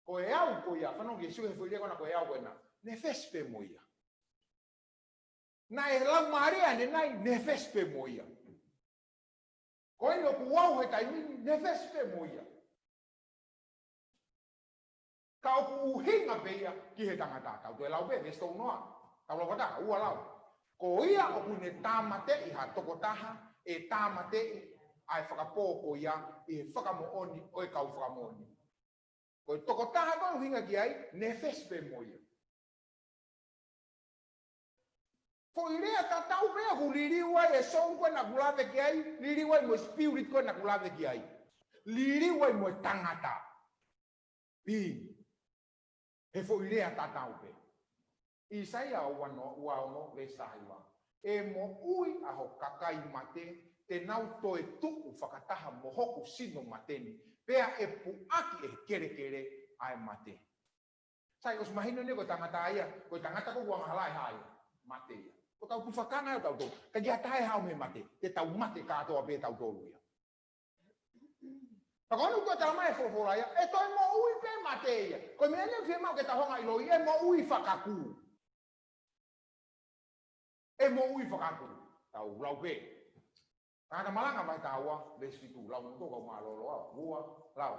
Ko e au ko ia, fanongo ki he sio he foʻi lea ko ena, ko e au ko ena. Nefesh pē mo ia. Naʻe laumālie ʻanenai, nefesh pē mo ia. Ko eni ʻoku au he taimi ni, nefesh pē mo ia. Ka ʻoku ʻuhinga pē ia ki he tangata. Tau toe lau pē, veesi tolu noa. Tau lau fakataha, ua, lau. Ko ia ʻoku ne tāmateʻi ha tokotaha, ʻe tāmateʻi ʻa e fakapō ko ia ʻi he fakamoʻoni ʻo e kau fakamoʻoni. Ko e tokotaha ko ē ʻoku ʻuhinga ki ai, nefesh pē mo ia. Foʻi lea tatau pē ʻoku liliu ai e soul ko ē naʻa ku lave ki ai, liliu ai mo e spirit ko ē naʻa ku lave ki ai. Liliu ai mo e tangata. Being. He foʻi lea tatau pē. ʻAisea ua ono, ua ono, veesi taha hiva. ʻE moʻui ʻa ho kakai mate, te nau toe tuʻu fakataha mo hoku sino mate ni, pea ʻe puʻaki ʻe he kelekele ʻa e mate. Sai, ʻosi mahino eni ko e tangata ia, ko e tangata ko ē ʻoku angahala ʻe hā ia? Mate ia. Ko ʻetau tufakanga ia ʻo tautolu. Ka ʻi ha taha ʻe hao mei he mate, te tau mate kātoa pē tautolu ia. Ka ko eni ʻoku tala mai e folofola ia, ʻe toe moʻui pē mate ia. Ko e meʻa eni ʻoku fiemaʻu ke tau hanga ʻo ʻiloʻi, ʻe moʻui fakakū. ʻE moʻui fakakū. Tau lau pē. Tangata Malanga vahe taha ua, veesi fitu, lau mo tō kau mālōlō au. Ua, lau.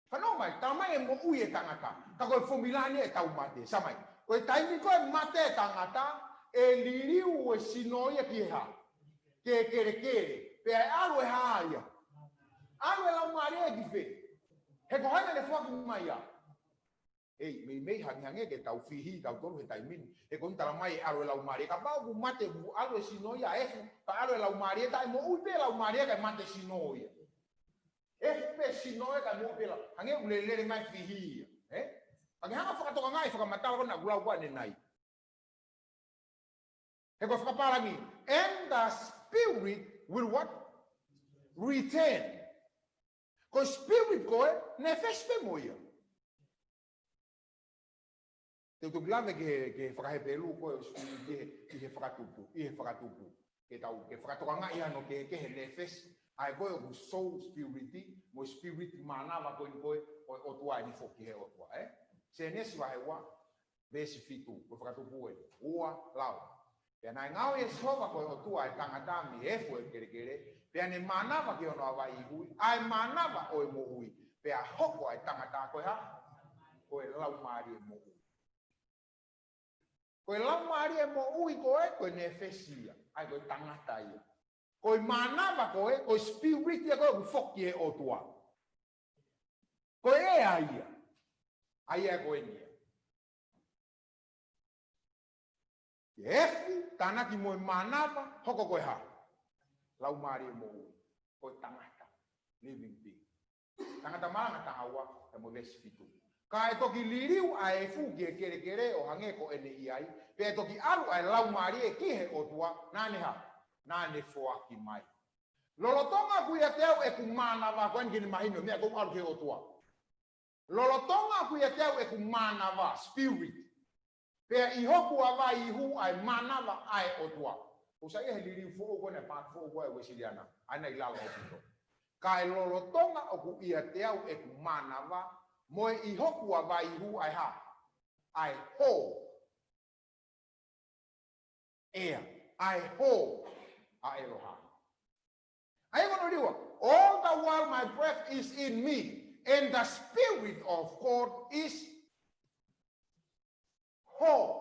Fanongo mai, tala mai ʻe moʻui e tangata. Ka ko e fomula eni ʻetau mate. Sai mai. Ko e taimi ko ē mate e tangata, ʻe liliu e sino ia ki he hā? Ki he kelekele. Pea ʻe ʻalu e hā ia? ʻAlu e laumālie ki fē? He ko hai naʻa ne foaki mai ia? ʻEi, meimei hangehangē ke tau fihi tautolu he taimi ni. He ko eni tala mai ʻe ʻalu e laumālie. Kapau ʻoku mate, ʻoku ʻalu e sino ia ʻa e efu, ka ʻalu e laumālie, taʻe moʻui pē laumālie kae mate sino ia. Efu pē sino ia kae moʻui pē lau. Hangē ʻoku lele mai fihi ia. Ē? Ka ke hanga ʻo fakatokangaʻi e fakamatala ko ena naʻa ku lau ko ē ʻanenai. He ko e fakapālangi, and the spirit will what? Return. Ko e spirit ko ē, nefesh pē mo ia. Te u toki lave ki he, ki he fakaHepelū ko ē ʻo spirit ʻi he, ʻi he fakatupu, ʻi he fakatupu. Ke tau, ke fakatokangaʻi hano kehekehe nefesh, ʻa ē ko ē ʻoku soul spirit, mo e spirit mānava ko eni ko ē, ʻo e ʻOtua eni foki he ʻOtua, ē? Sēnesi vahe ua, veesi fitu, ko e fakatupu ē, ua, lau. Pea naʻe ngaohi ʻe Sihova ko e ʻOtua e tangata mei he efu ʻo e kelekele, pea ne mānava ki hono ʻavaiʻi hui, ʻa e mānava ʻo e moʻui, pea hoko ʻa e tangata ko e hā? Ko e laumālie moʻui. Ko e laumālie moʻui ko ē, ko e nefesh ia, ʻa ia ko e tangata ia. Ko e mānava ko ē, ko e spirit ia ko ē ʻoku foki he ʻOtua. Ko e ʻea ia. ʻA ia ko eni ia. Efu, tānaki mo e mānava, hoko ko e hā? Laumālie moʻui. Ko e tangata. Living being. Tangata Malanga taha ua, pea mo e veesi fitu. Ka ʻe toki liliu ʻa e efu ki he kelekele ʻo hangē ko ʻene ʻi ai, pea ʻe toki ʻalu ʻa e laumālie ki he ʻOtua, naʻa ne hā? Naʻa ne foaki mai. Lolotonga ʻoku ʻiate au ʻeku mānava, ko eni ke ne mahino, meʻa ʻoku ʻalu ki he ʻOtua. Lolotonga ʻoku ʻiate au ʻeku mānava, spirit. Pea ʻi hoku ʻavaihu ʻa e mānava ʻa e ʻOtua. ʻOku sai ʻa e liliu foʻou ko ena, paaki foʻou ko ē ʻa e Uēsiliana, ʻa ena ʻi lalo ʻaupito. Kae lolotonga ʻoku ʻiate au ʻeku mānava, mo e ʻi hoku ʻavaihu ʻa e hā? ʻA e hō. ʻEa, ʻa e hō ʻa ʻEloha. ʻA ia ko hono liliu, all the while my breath is in me, and the Spirit of God is hō.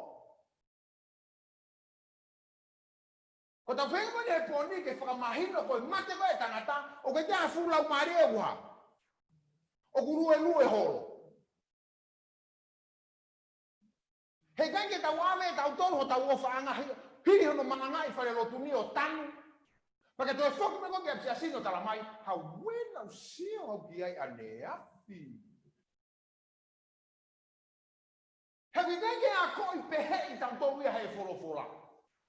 Ko ʻetau feinga ko eni he pō ni ke fakamahino ko e mate ko ē ʻa e tangata, ʻoku ʻikai ke ʻi ai ha fuʻu laumālie ʻe ua. ʻOku luelue holo. He ʻikai ke tau ʻave ʻe tautolu hotau ʻofaʻanga hili hono malangaʻi falelotu ni ʻo tanu. Pea ke toe foki mai ko ē ki ʻapisiasi ʻo tala mai, hau ena ʻoku sio au ki ai ʻaneafi. He ʻikai ke akoʻi pehē ʻe tautolu ia he folofola.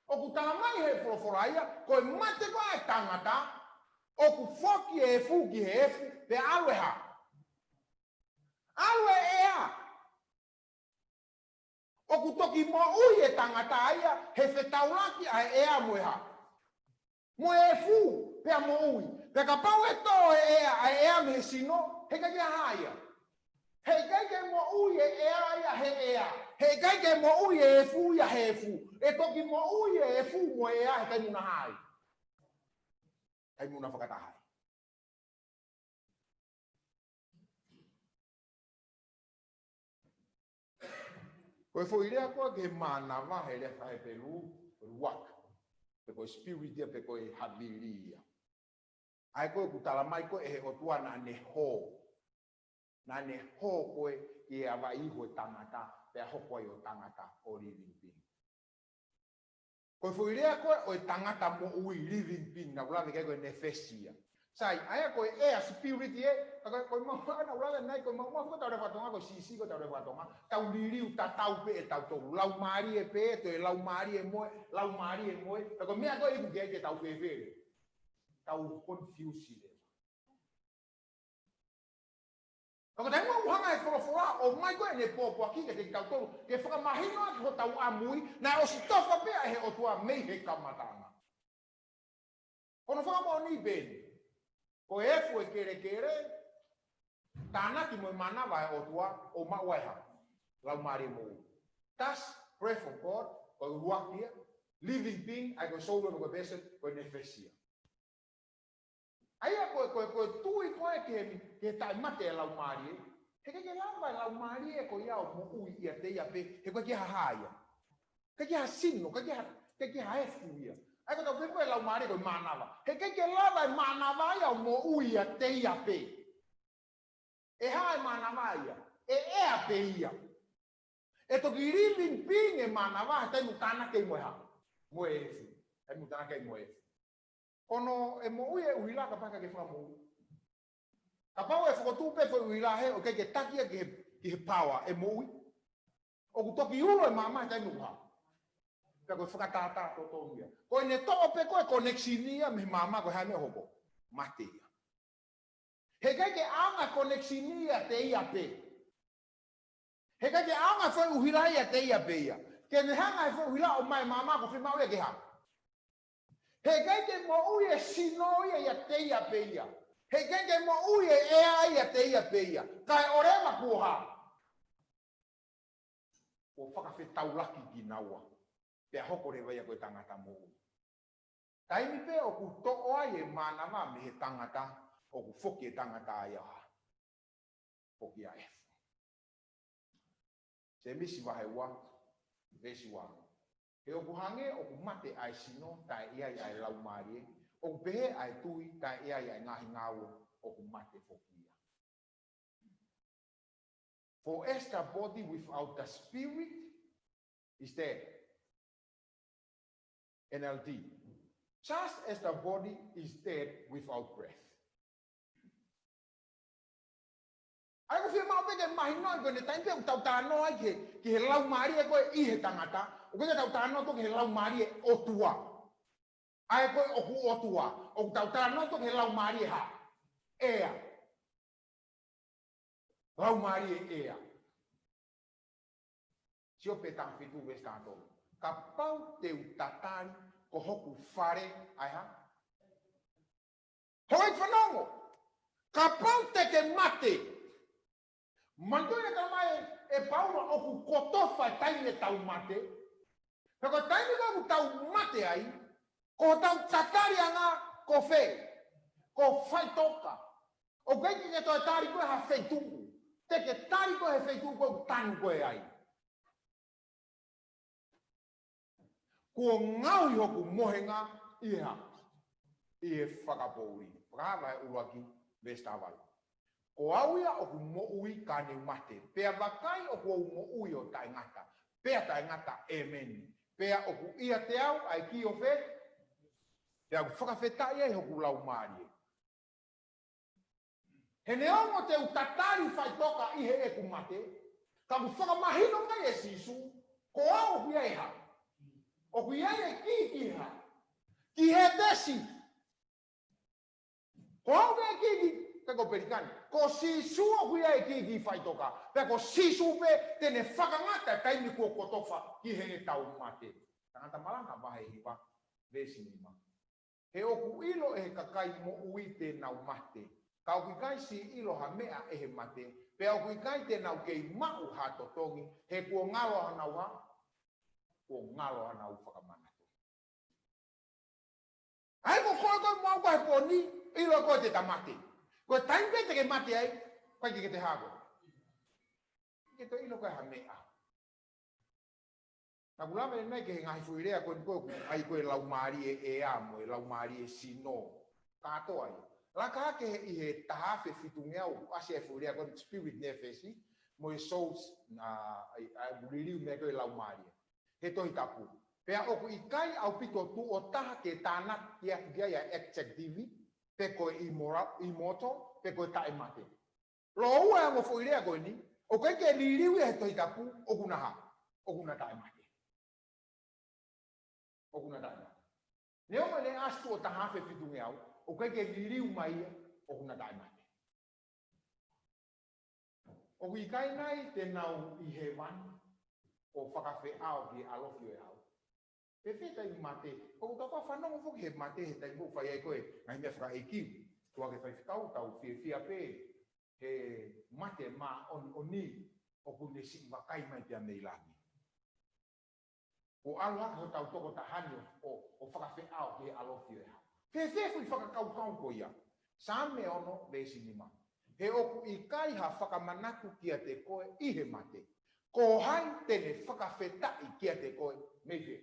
ʻOku tala mai he folofola ia, ko e mate ko ē ʻa e tangata, ʻoku foki e efu ki he efu, pea ʻalu e hā? ʻAlu e ʻea. ʻOku toki moʻui e tangata ia he fetaulaki ʻa e ʻea mo e hā? Mo e efu, pea moʻui. Pea kapau ʻe tō e ʻea, ʻa e ʻea mei he sino, he ʻikai ke hā ia? He ʻikai ke moʻui e ʻea ia he ʻea. He ʻikai ke moʻui e efu ia he efu. ʻE toki moʻui e efu mo e ʻea he taimi ʻoku na hā ai. Taimi ʻoku na fakataha ai. Ko e foʻi lea ko ē ki he mānava he lea faka-Hepelū, ruach. Pe ko e spirit ia, pe ko e havili ia. ʻA ia ko ē ʻoku tala mai ko ē ʻe he ʻOtua naʻa ne hō. Naʻa ne hō ko ē ki he ʻavaihu ʻo e tangata, pea hoko ai ʻo tangata ʻo living being. Ko e foʻi lea ko ē ʻo e tangata moʻui, living being, naʻa ku lave ki ai ko e nefesia. Sai, ʻa ia ko e ʻea, spirit ē, ka ko e, ko e mau, naʻa ku lave nai, ko e mau, mau ko ʻetau lea faka-Tonga, ko e sisi ko ʻetau lea faka-Tonga, tau liliu tatau pē ʻe tautolu, laumālie pē, toe laumālie mo e, laumālie mo e, ka ko e meʻa ko ē ʻoku ʻikai ke tau fēfē. Tau confuse leva. Ka ko e taimi ʻoku hanga ʻe he folofola ʻo ʻomai ko ē ʻene pōpoaki kiate kitautolu, ke fakamahino ʻaki hotau ʻamui, naʻe ʻosi tofa pē ʻa e ʻOtua mei he kamataʻanga. Ko hono fakamoʻoni pē eni, ko e efu ʻo e kelekele, tānaki mo e mānava ʻa e ʻOtua ʻo maʻu ai e hā? Laumālie moʻui. Thus, breath of God, ko e ruach ia, living being, ʻa ia ko e soul, ko e person, ko e nefesia. ʻA ia ko e, ko e, ko e tui ko ē ki he, ki he taʻemate ʻa e laumālie. He ʻikai ke lava e laumālie ko ia ʻo moʻui ʻiate ia pē, he ʻoku ʻikai ke hā ia. ʻIkai ke hā sino, ʻikai ke hā, ʻikai ke hā efu ia. ʻA ia ko ʻetau pehē ko e laumālie ko e mānava. He ʻikai ke lava e mānava ia ʻo moʻui ʻiate ia pē. ʻE hā e mānava ia? ʻE ʻea pē ia. ʻE toki living being e mānava he taimi ʻoku tānaki ai mo e hā? Mo e efu. Taimi ʻoku tānaki ai mo e efu. Ko hono ʻe moʻui e ʻuhila kapau ʻikai ke fakamoʻui. Kapau ʻe fokotuʻu pē foʻi ʻuhila hē ʻoku ʻikai ke taki ia ki he, ki he power ʻe moʻui. ʻOku toki ulo e maama he taimi ʻoku hā? Pea ko e fakatātā totonu ia. Ko ʻene toʻo pē ko ē connection ia mei he maama ko e hā e meʻa ʻe hoko? Mate ia. He ʻikai ke ʻaonga connection ia ʻiate ia pē. He ʻikai ke ʻaonga foʻi ʻuhila ia ʻiate ia pē ia. Ke ne hanga he foʻi ʻuhila ʻo ʻomai e maama ko e fiemaʻu ia ke hā? He ʻikai ke moʻui e sino ia ʻiate ia pē ia. He ʻikai ke moʻui e ʻea ia ʻiate ia pē ia. Kae ʻoua leva kuo hā? Kuo fakafetaulaki kinaua. Pea hoko leva ia ko e tangata moʻui. Taimi pē ʻoku toʻo ai e mānava mei he tangata, ʻoku foki e tangata ia ʻo hā? Foki ʻo efu. Sēmisi vahe ua, veesi ua. He ʻoku hangē ʻoku mate ʻa e sino, taʻe ʻi ai ʻa e laumālie, ʻoku pehē ʻa e tui, taʻe ʻi ai ʻa e ngaahi ngāue, ʻoku mate foki ia. For as the body without the spirit is dead. N L T. Just as the body is dead without breath. ʻA ia ʻoku fiemaʻu pē ke mahinoʻi ko ʻene taimi pē ʻoku tau talanoa ai ki he, ki he laumālie ko ē ʻi he tangata, ʻoku ʻikai ke tau talanoa ko ē ki he laumālie ʻOtua. ʻA ia ko ē ʻoku ʻOtua, ʻoku tau talanoa ko ē ki he laumālie hā? ʻEa. Laumālie ʻea. Siope taha fitu veesi taha tolu. Kapau te u tatali ko hoku fale ʻa e hā? Hoi fanongo. Kapau te ke mate. Manatuʻi e talamai ʻe Paula ʻoku kotofa e taimi ʻetau mate. Pea ko e taimi ko ē ʻoku tau mate ai, ko hotau tataliʻanga ko fē? Ko faʻitoka. ʻOku ʻikai ke ke toe tali koe ha feituʻu. Te ke tali koe he feituʻu ko ē ʻoku tanu koe ai. Kuo ngaohi hoku mohenga ʻi he hā? ʻI he fakapoʻuli. Fakahā vahe ʻuluaki, veesi taha valu. Ko au ia ʻoku moʻui ka ne u mate. Pea vakai ʻoku ou moʻui ʻo taʻengata. Pea taʻengata, ʻēmeni. Pea ʻoku ʻiate au ʻa e kī ʻo fē? Pea ʻoku fakafetaʻi ai hoku laumālie. He neongo te u tatali faʻitoka ʻi heʻeku mate, ka ʻoku fakamahino mai ʻe Sīsū, ko au ʻoku ʻi ai e hā? ʻOku ʻi ai e kī ki he hā? Ki Hētesi. Ko au ʻoku ʻi ai e kī ki, ka ko Pelikani. Ko Sīsū ʻoku ʻi ai e kī ki faʻitoka. Pea ko Sīsū pē te ne fakangata e taimi kuo kotofa ki heʻetau mate. Tangata Malanga vahe hiva, veesi nima. He ʻoku ʻilo ʻe he kakai moʻui te nau mate. Ka ʻoku ʻikai siʻi ʻilo ha meʻa ʻe he mate, pea ʻoku ʻikai te nau kei maʻu ha totongi, he kuo ngalo hanau hā? Kuo ngalo hanau fakamanatu. ʻA ia ko koe ko ē mo au ko ē he pō ni, ʻilo ko ē te ta mate. Ko e taimi pē te ke mate ai, ʻikai ke te hā koe. ʻIkai ke te ʻilo ko ē ha meʻa. Naʻa ku lave ʻanenai ki he ngaahi foʻi lea ko eni ko ē, ʻa ia ko e laumālie ʻea mo e laumālie sino. Kātoa ia. Laka hake he ʻi he taha afe fitungeau, ʻasi e foʻi lea ko eni spirit nefesi, mo e soul, ʻa, ʻa, ʻa, liliu meʻa ko e laumālie. He Tohi Tapu. Pea ʻoku ʻikai ʻaupito tuʻo taha ke tānaki atu ki ai ʻa e adjective, pe ko e imora-, immortal, pe ko e taʻemate. Lōua e ongo foʻi lea ko eni, ʻoku ʻikai ke liliu ia he Tohi Tapu, ʻoku na hā? ʻOku na taʻemate. ʻOku na taʻemate. Neongo ʻene ʻasi tuʻo taha afe fitungeau, ʻoku ʻikai ke liliu mai ia, ʻoku na taʻemate. ʻOku ʻikai nai te nau ʻi hēvani, ʻo fakafeʻao ki he ʻalofi ʻo e hau? Pe fēfē taimi mate? ʻOku tau ka fanongo foki he mate he taimi ʻoku fai ai ko ē ngaahi meʻa fakaʻeiki. Tuʻa ke fai fekau tau fiefia pē he mate māʻoniʻoni ʻoku ne siʻi vakai mai pea mei langi. Kuo ʻalu hake hotau toko taha ni ʻo, ʻo, ʻo fakafeʻao ki he ʻalofi ʻo e hau. Fēfē foʻi fakakaukau ko ia? Saame ono veesi nima. He ʻoku ʻikai ha fakamanatu kiate koe ʻi he mate. Ko hai te ne fakafetaʻi kiate koe mei fē?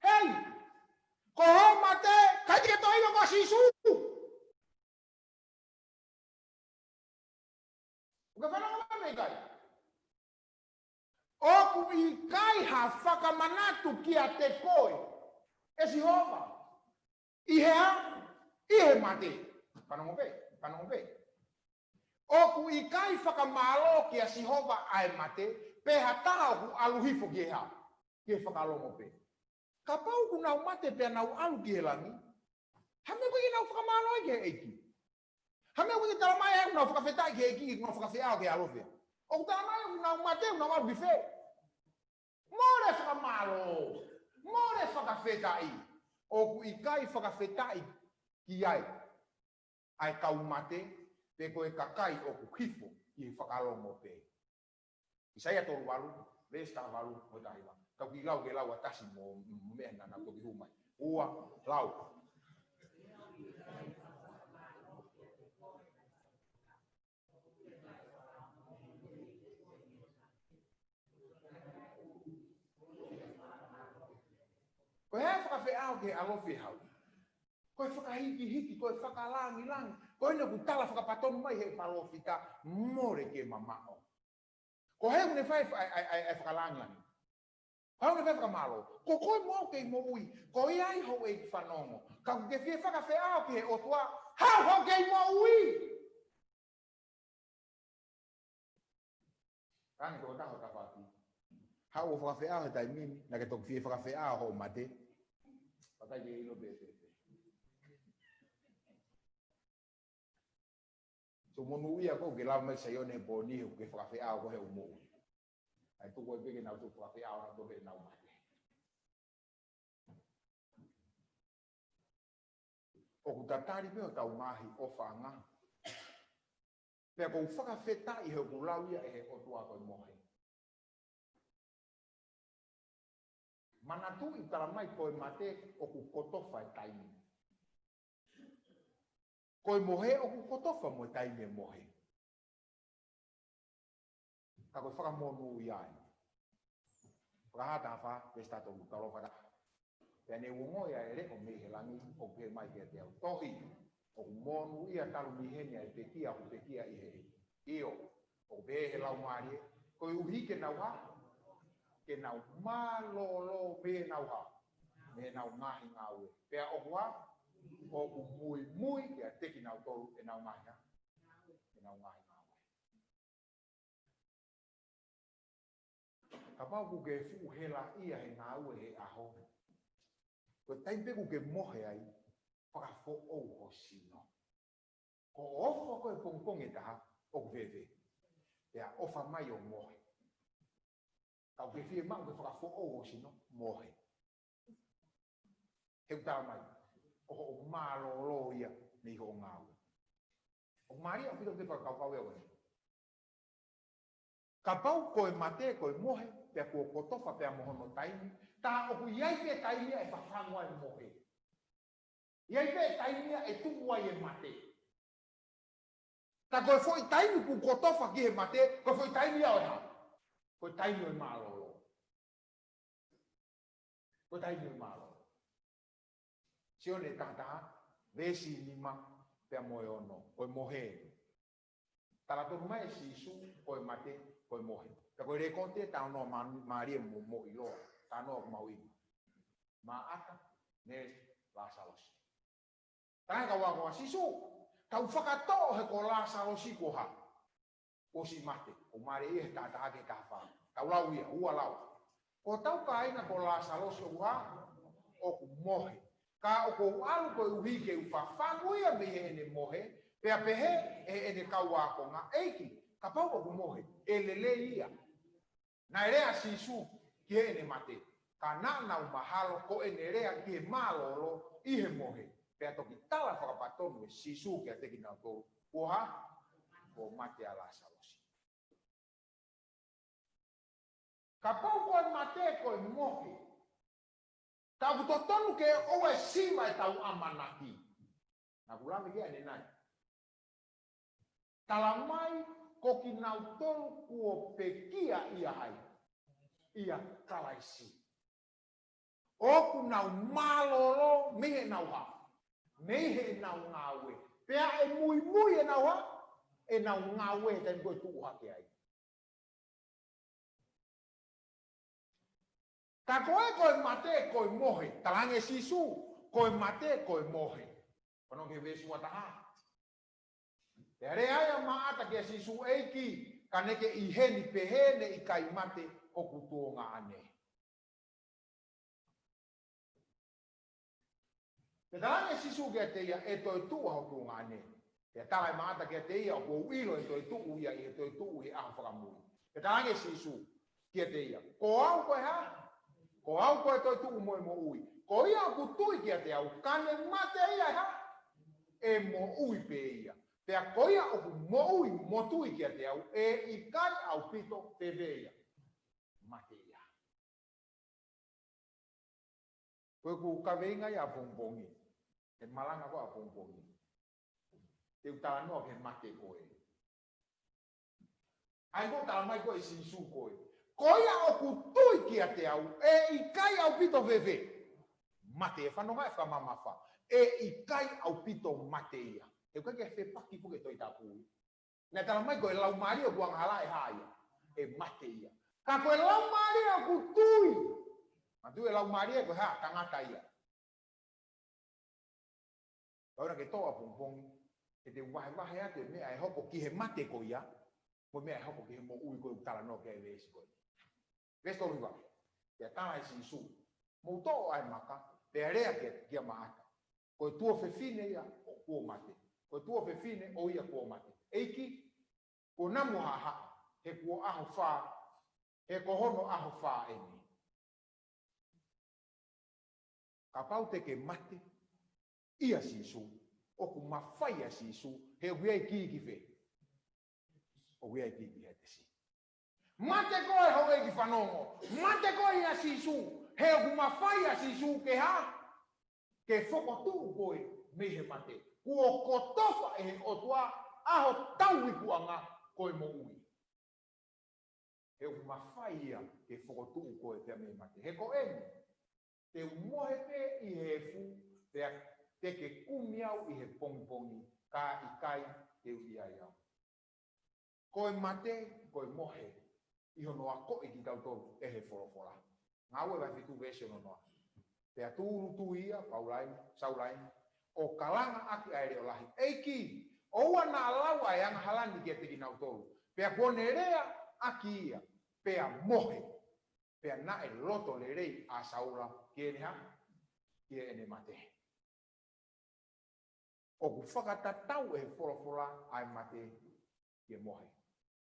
Hei! Ko hoʻo mate, ʻikai te ke toe ʻilo ko Sīsū. ʻOku ke fanongo mai pe ʻikai? ʻOku ʻikai ha fakamanatu kiate koe ʻe Sihova. ʻI he hā? ʻI he mate. Fanongo pē, fanongo pē. ʻOku ʻikai fakamālō kia Sihova ʻa e mate, pe ha taha ʻoku ʻalu hifo ki he hā? Ki he fakalongo pē. Kapau ʻoku nau mate pea nau ʻalu ki he langi, ha meʻa ʻoku ʻikai ke nau fakamālō ai ki he ʻEiki? Ha meʻa ʻoku ʻikai ke talamai ʻoku nau fakafetaʻi ki he ʻEiki, ʻoku nau fakafeʻao ki he ʻalofi? ʻOku talamai ʻoku nau mate, ʻoku nau ʻalu ki fē? Mole fakamālō, mole fakafetaʻi. ʻOku ʻikai fakafetaʻi ki ai ʻa e kau mate, pe ko e kakai ʻoku hifo ki he fakalongo pē. ʻAisea tolu valu, veesi taha valu mo e taha hiva. Tau kiʻi lau ke lau ʻa Tasi mo, mo e meʻa naʻa nau toki hū mai. Ua, lau. Ko e hā e fakafeʻao ki he ʻalofi ʻo e hau? Ko e fakahikihiki, ko e fakalāngilangi. Ko eni ʻoku tala fakapatonu mai he palōfita, mole ke mamaʻo. Ko hai ʻoku ne fai, ʻa e, ʻa e, ʻa e, ʻa e fakalāngilangi? Ko hai ʻoku ne fai e fakamālō? Ko koe mo au kei moʻui. Ko ia ai houʻeiki fanongo. Ka ʻoku ke fie fakafeʻao ki he ʻOtua, haʻu hoʻo kei moʻui. Ka ne toko taha ʻo tafaʻaki. Haʻu ʻo fakafeʻao he taimi ni, naʻa ke toki fie fakafeʻao hoʻo mate. Pea ʻikai ke ʻilo pē, pē, pē. So monūʻia koe ke lava mai Saione he pō ni he ʻoku ke fakafeʻao koe he ʻoku moʻui. Tuku ai pē ke nau tuku fakafeʻao ʻa tope ʻenau mate. ʻOku tatali pē ʻo tau ngaahi ʻofaʻanga. Pea ʻoku ou fakafetaʻi he ʻoku lau ia ʻe he ʻOtua ko e mohe. Manatuʻi tala mai ko e mate ʻoku kotofa e taimi. Ko e mohe ʻoku kotofa mo e taimi e mohe. Ka ko e fakamonūʻia ia. Fakahā taha fā, veesi taha tolu, tau lau fakataha. Pea ne u ongoʻi ʻa e leʻo mei he langi, ʻoku pehē mai kiate au, tohi, ʻoku monūʻia talu mei heni ʻa e pekia ʻoku pekia ʻi he ʻEiki. ʻIo, ʻoku pehē ʻe he Laumālie, koeʻuhi ke nau hā, ke nau mālōlō mei heʻenau hā, mei heʻenau ngaahi ngāue. Pea ʻoku hā, ʻoku muimui kiate kinautolu ʻenau ngaahi hā, ʻenau ngaahi ngāue. Kapau ʻoku ke fuʻu helaʻia he ngāue he ʻaho, ko e taimi pē ʻoku ke mohe ai, fakafoʻou ho sino. Ko e ʻofa ko e pongipongi ʻe taha, ʻoku fēfē? Pea ʻofa mai ʻo mohe. Ka ʻoku ke fiemaʻu ke fakafoʻou ho sino, mohe. He ʻoku tala mai, ko hoʻo mālōlō ia mei hoʻo ngāue. ʻOku mālie ʻaupito ke fakakaukau ia ko eni. Kapau ko e mate, ko e mohe, pea kuo kotofa pea mo hono taimi, tā ʻoku ʻi ai pē taimi ia ʻe fafangu ai e mohe. ʻI ai pē taimi ia ʻe tuʻu ai e mate. Tā ko e foʻi taimi kuo kotofa ki he mate, ko e foʻi taimi ia ʻo e hā? Ko e taimi ʻo e mālōlō. Ko e taimi ʻo e mālōlō. Sione taha taha, veesi nima pea mo e ono, ko e mohe. Tala tonu mai ʻe Sīsū, ko e mate, ko e mohe. Pea ko e lēkooti ʻe talanoa mā-, mālie mo, mo ʻiloa, talanoa ʻoku mahuʻinga. Maʻata, Mele, Lāsalosi. Talaange kau ako ʻa Sīsū, tau fakatoʻo he ko Lāsalosi kuo hā? Kuo ʻosi mate, ʻoku mālie ia he taha taha ki he taha fā. Tau lau ia, ua lau. Ko hotau kāinga ko Lāsalosi ʻoku hā? ʻOku mohe. Ka ʻoku ou ʻalu koeʻuhi ke u fafangu ia mei heʻene mohe, pea pehē ʻe heʻene kau ākonga, ʻEiki, kapau ʻoku mohe, ʻe lelei ia. Naʻe lea ʻa Sīsū ki heʻene mate, ka naʻa nau mahalo ko ʻene lea ki he mālōlō ʻi he mohe, pea toki tala fakapatonu ʻe Sīsū kiate kinautolu, kuo hā? Kuo mate ʻa Lāsalosi. Kapau ko e mate ko e mohe, ka ʻoku totonu ke ʻoua ʻe siva ʻetau ʻamanaki. Naʻa ku lave ki ai ʻanenai. Tala mai ko kinautolu kuo pekia ʻia hai? ʻIa Kalaisi. ʻOku nau mālōlō mei heʻenau hā? Mei heʻenau ngāue. Pea ʻe muimui ʻenau hā? ʻEnau ngāue he taimi ko ē tuʻu hake ai. Ka ko e, ko e mate, ko e mohe. Talaange ʻe Sīsū, ko e mate, ko e mohe. Ko hono ki he veesi ua taha. Pea lea ai ʻa Maʻata kia Sīsū, ʻEiki, ka ne ke ʻi heni pehē ne ʻikai mate hoku tuongaʻane. Pea talaange ʻe Sīsū kiate ia, ʻE toetuʻu ʻa ho tuongaʻane. Pea tala ʻe Maʻata kiate ia, ʻOku ou ʻilo ʻe toetuʻu ia ʻi he toetuʻu ʻi he ʻaho fakamui. Pea talaange ʻe Sīsū kiate ia, Ko au ko e hā? Ko au ko e toetuʻu mo e moʻui. Ko ia ʻoku tui kiate au, ka ne mate ia ʻe hā? ʻE moʻui pē ia. Pea ko ia ʻoku moʻui mo tui kiate au, ʻe ʻikai ʻaupito fēfē ia? Mate ia. Ko ʻeku kaveinga ia ʻapongipongi, he malanga ko ē ʻapongipongi, te u talanoa ki he mate ko ē. ʻA ia ko e tala mai ko ē ʻe Sīsū ko ē, Ko ia ʻoku tui kiate au, ʻe ʻikai ʻaupito fēfē? Mate, fanongo e fakamamafa. ʻE ʻikai ʻaupito mate ia. He ʻoku ʻikai ke fepaki pē ki he Tohi Tapu. Naʻe tala mai ko e laumālie ʻoku angahala ʻe hā ia? ʻE mate ia. Ka ko e laumālie ʻoku tui. Manatuʻi e laumālie ko e hā? Tangata ia. Kau na ke toʻo ʻapongipongi, ke te vahevahe atu e meʻa ʻe hoko ki he mate ko ia, mo e meʻa ʻe hoko ki he moʻui ko ē ʻoku talanoa ki ai e veesi ko ē. Veesi tolu hiva. Pea tala ʻe Sīsū, Mou toʻo ʻa e maka, pea lea kia, kia Maʻata. Ko e tuofefine ia ʻoku mate. Ko e tuofefine ʻo ia ʻoku mate. ʻEiki, kuo namu haʻahaʻa, he kuo ʻaho fā He ko hono ʻaho fā eni. Kapau te ke mate ʻia Sīsū, ʻoku mafai ʻa Sīsū, he ʻoku ʻi ai e kī ki fē? ʻOku ʻi ai e kī ki hētesi. Mate koe, houʻeiki fanongo. Mate koe ʻia Sīsū, he ʻoku mafai ʻa Sīsū ke hā? Ke fokotuʻu koe mei he mate. Kuo kotofa ʻe he ʻOtua ʻa ho tauikuʻanga ko e moʻui. He ʻoku mafai ia ke fokotuʻu koe pea mei he mate. He ko eni, te u mohe pē ʻi he efu, pea te ke kumi au ʻi he pongipongi, ka ʻikai te u ʻi ai au. Ko e mate, ko e mohe, ʻi hono akoʻi kitautolu ʻe he folofola. Ngāue vahe fitu veesi ono noa. Pea tūʻulutui ia, Paula eni, Saula eni, ʻo kalanga ʻaki ʻa e leʻo lahi. ʻEiki, ʻoua naʻa lau ʻa e angahala ni kiate kinautolu. Pea kuo ne lea ʻaki ia, pea mohe. Pea naʻe loto lelei ʻa Saula ki heʻene hā? Ki heʻene mate. ʻOku fakatatau ʻe he folofola ʻa e mate ki he mohe.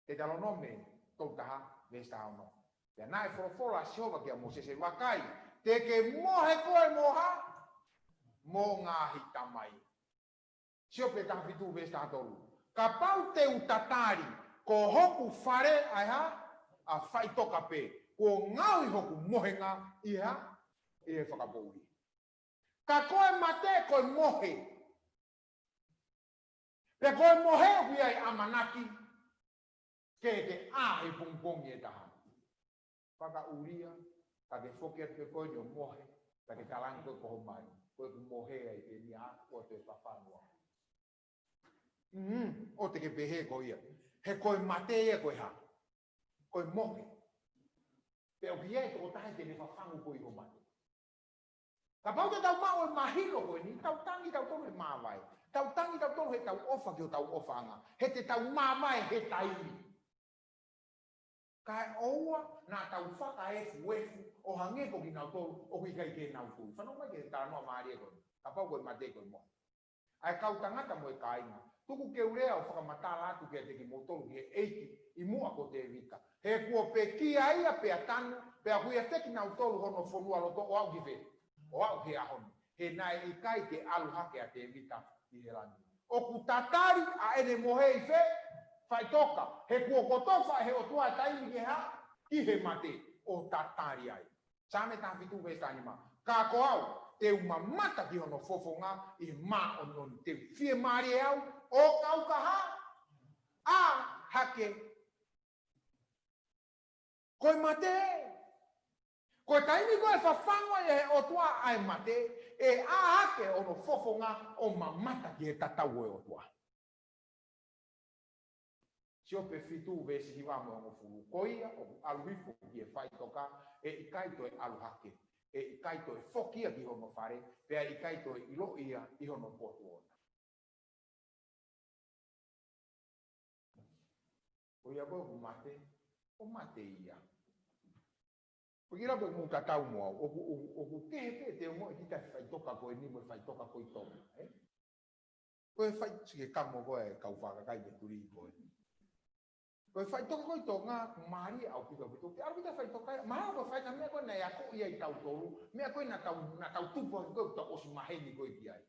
Teutalōnome tolu taha, veesi taha ono. Pea naʻe folofola ʻa Sihova kia Mōsese, vakai, te ke mohe koe mo hā? Mo ho ngaahi tamai. Siope taha fitu veesi taha tolu. Kapau te u tatali, ko hoku fale ʻa e hā? ʻA faʻitoka pē, kuo ngaohi hoku mohenga ʻi he hā? ʻI he fakapoʻuli. Ka ko e mate, ko e mohe. Pea ko e mohe ʻoku ʻi ai e ʻamanaki ke ke ʻā he pongipongi ʻe taha. Fakaʻulia, ka ke foki atu pē koe ni ʻo mohe, ka ke talange koe ko ho mali, ko ʻeku mohe ai pē ni, ʻa, ʻoua toe fafangu au. Mm, ʻoua te ke pehē ko ia. He ko e mate ia ko e hā? Ko e mohe. Pea ʻoku ʻi ai e tokotaha te ne fafangu koe ʻi ho mate. Kapau te tau maʻu e mahino ko eni, tau tangi tautolu he māvae. Tau tangi tautolu he tau ʻofa ki hotau ʻofaʻanga. He te tau māvae he taimi. Kae ʻoua naʻa tau fakaefuefu ʻo hangē ko kinautolu ʻoku ʻikai ke nau tui. Fanongo mai ki he talanoa mālie ko eni. Kapau ko e mate, ko e mohe. ʻA e kau tangata mo e kāinga, tuku ke u lea ʻo fakamatala atu kiate kimoutolu ki he ʻEiki ʻi muʻa ko Tēvita. He kuo pekia ia pea tanu, pea ʻoku ʻiate kinautolu hono fonualoto ʻo aʻu ki fē? ʻO aʻu ki he ʻaho ni. He naʻe ʻikai ke ʻalu hake ʻa Tēvita ki he langi. ʻOku tatali ʻa ʻene mohe ʻi fē? Faʻitoka. He kuo kotofa ʻe he ʻOtua e taimi ke hā? Ki he mate. ʻO tatali ai. Saame taha fitu veesi taha nima. Ka ko au, te u mamata ki hono fofonga ʻi he māʻoniʻoni, te u fiemālie au ʻo kau ka hā? ʻĀ hake. Ko e mate. Ko e taimi ko ē ʻe fafangu ai ʻe he ʻOtua ʻa e mate, ʻe ʻā hake hono fofonga ʻo mamata ki he tatau ʻo e ʻOtua. Siope fitu veesi hiva mo e hongofulu. Ko ia ʻoku ʻalu hifo ki he faʻitoka, ʻe ʻikai toe ʻalu hake, ʻe ʻikai toe foki ia ki hono fale, pea ʻikai toe ʻiloʻi ia ʻi hono potu ʻoʻona. Ko ia ko ē ʻoku mate, ʻoku mate ia. ʻOku ʻilo pē mou tatau mo au, ʻoku, ʻoku, ʻoku kehe pē te u ongoʻi kita he faʻitoka ko eni mo e faʻitoka ko ē ʻi Tonga, ē? Ko e faʻi-, sike kamo ko e kau fakakai me tuli ko ē. Ko e faʻitoka ko ē ʻi Tonga, mālie ʻaupito ʻaupito. Ke ʻalu kita faʻitoka, mahalo ko e faʻahinga meʻa ko ē naʻe akoʻi ai tautolu, meʻa ko ē naʻa tau, naʻa tau tupu ai ko ē, tau ʻosi maheni ko ē ki ai.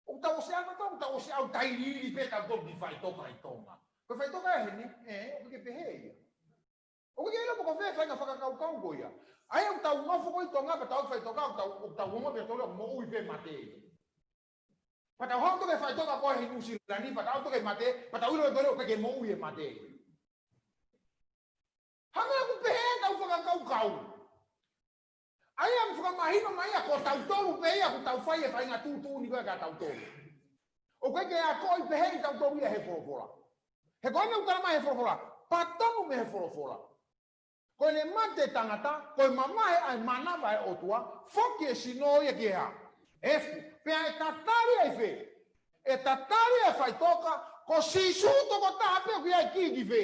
ʻOku tau ʻosi ʻalu, tau, tau ʻosi ʻalu tailiili pē tautolu ki faʻitoka ʻi Tonga. Ko e faʻitoka ʻi heni, ē, ʻoku ke pehē ia. ʻOku ke ʻilo pe ko fē faʻahinga fakakaukau ko ia. ʻA ia ʻoku tau nofo ko ē ʻi Tonga, pea tau faʻitoka, ʻoku tau, ʻoku tau ongoʻi pē tautolu moʻui pē mate. Pea tau haʻu toki faʻitoka ko ē ʻi Nuʻu Sila ni, pea tau toki mate, pea tau ʻilo ʻe tautolu ʻoku ʻikai ke moʻui e mate. Hangē ʻoku pehē ʻetau fakakaukau. ʻA ia ʻoku fakamahino mai ia ko tautolu pē ia ʻoku tau fai e faʻahinga tuʻutuʻuni ko ē kia tautolu. ʻOku ʻikai ke akoʻi pehē ʻe tautolu ia he folofola. He ko eni ʻoku tala mai he folofola, pea tonu mei he folofola. Ko ʻene mate e tangata, ko e mamahi ʻa e manava ʻo e ʻOtua, foki e sino ia ki he hā? Efu, pea ʻe tatali ai fē? ʻE tatali e faʻitoka, ko Sīsū tokotaha pē ʻoku ʻi ai e kī ki fē?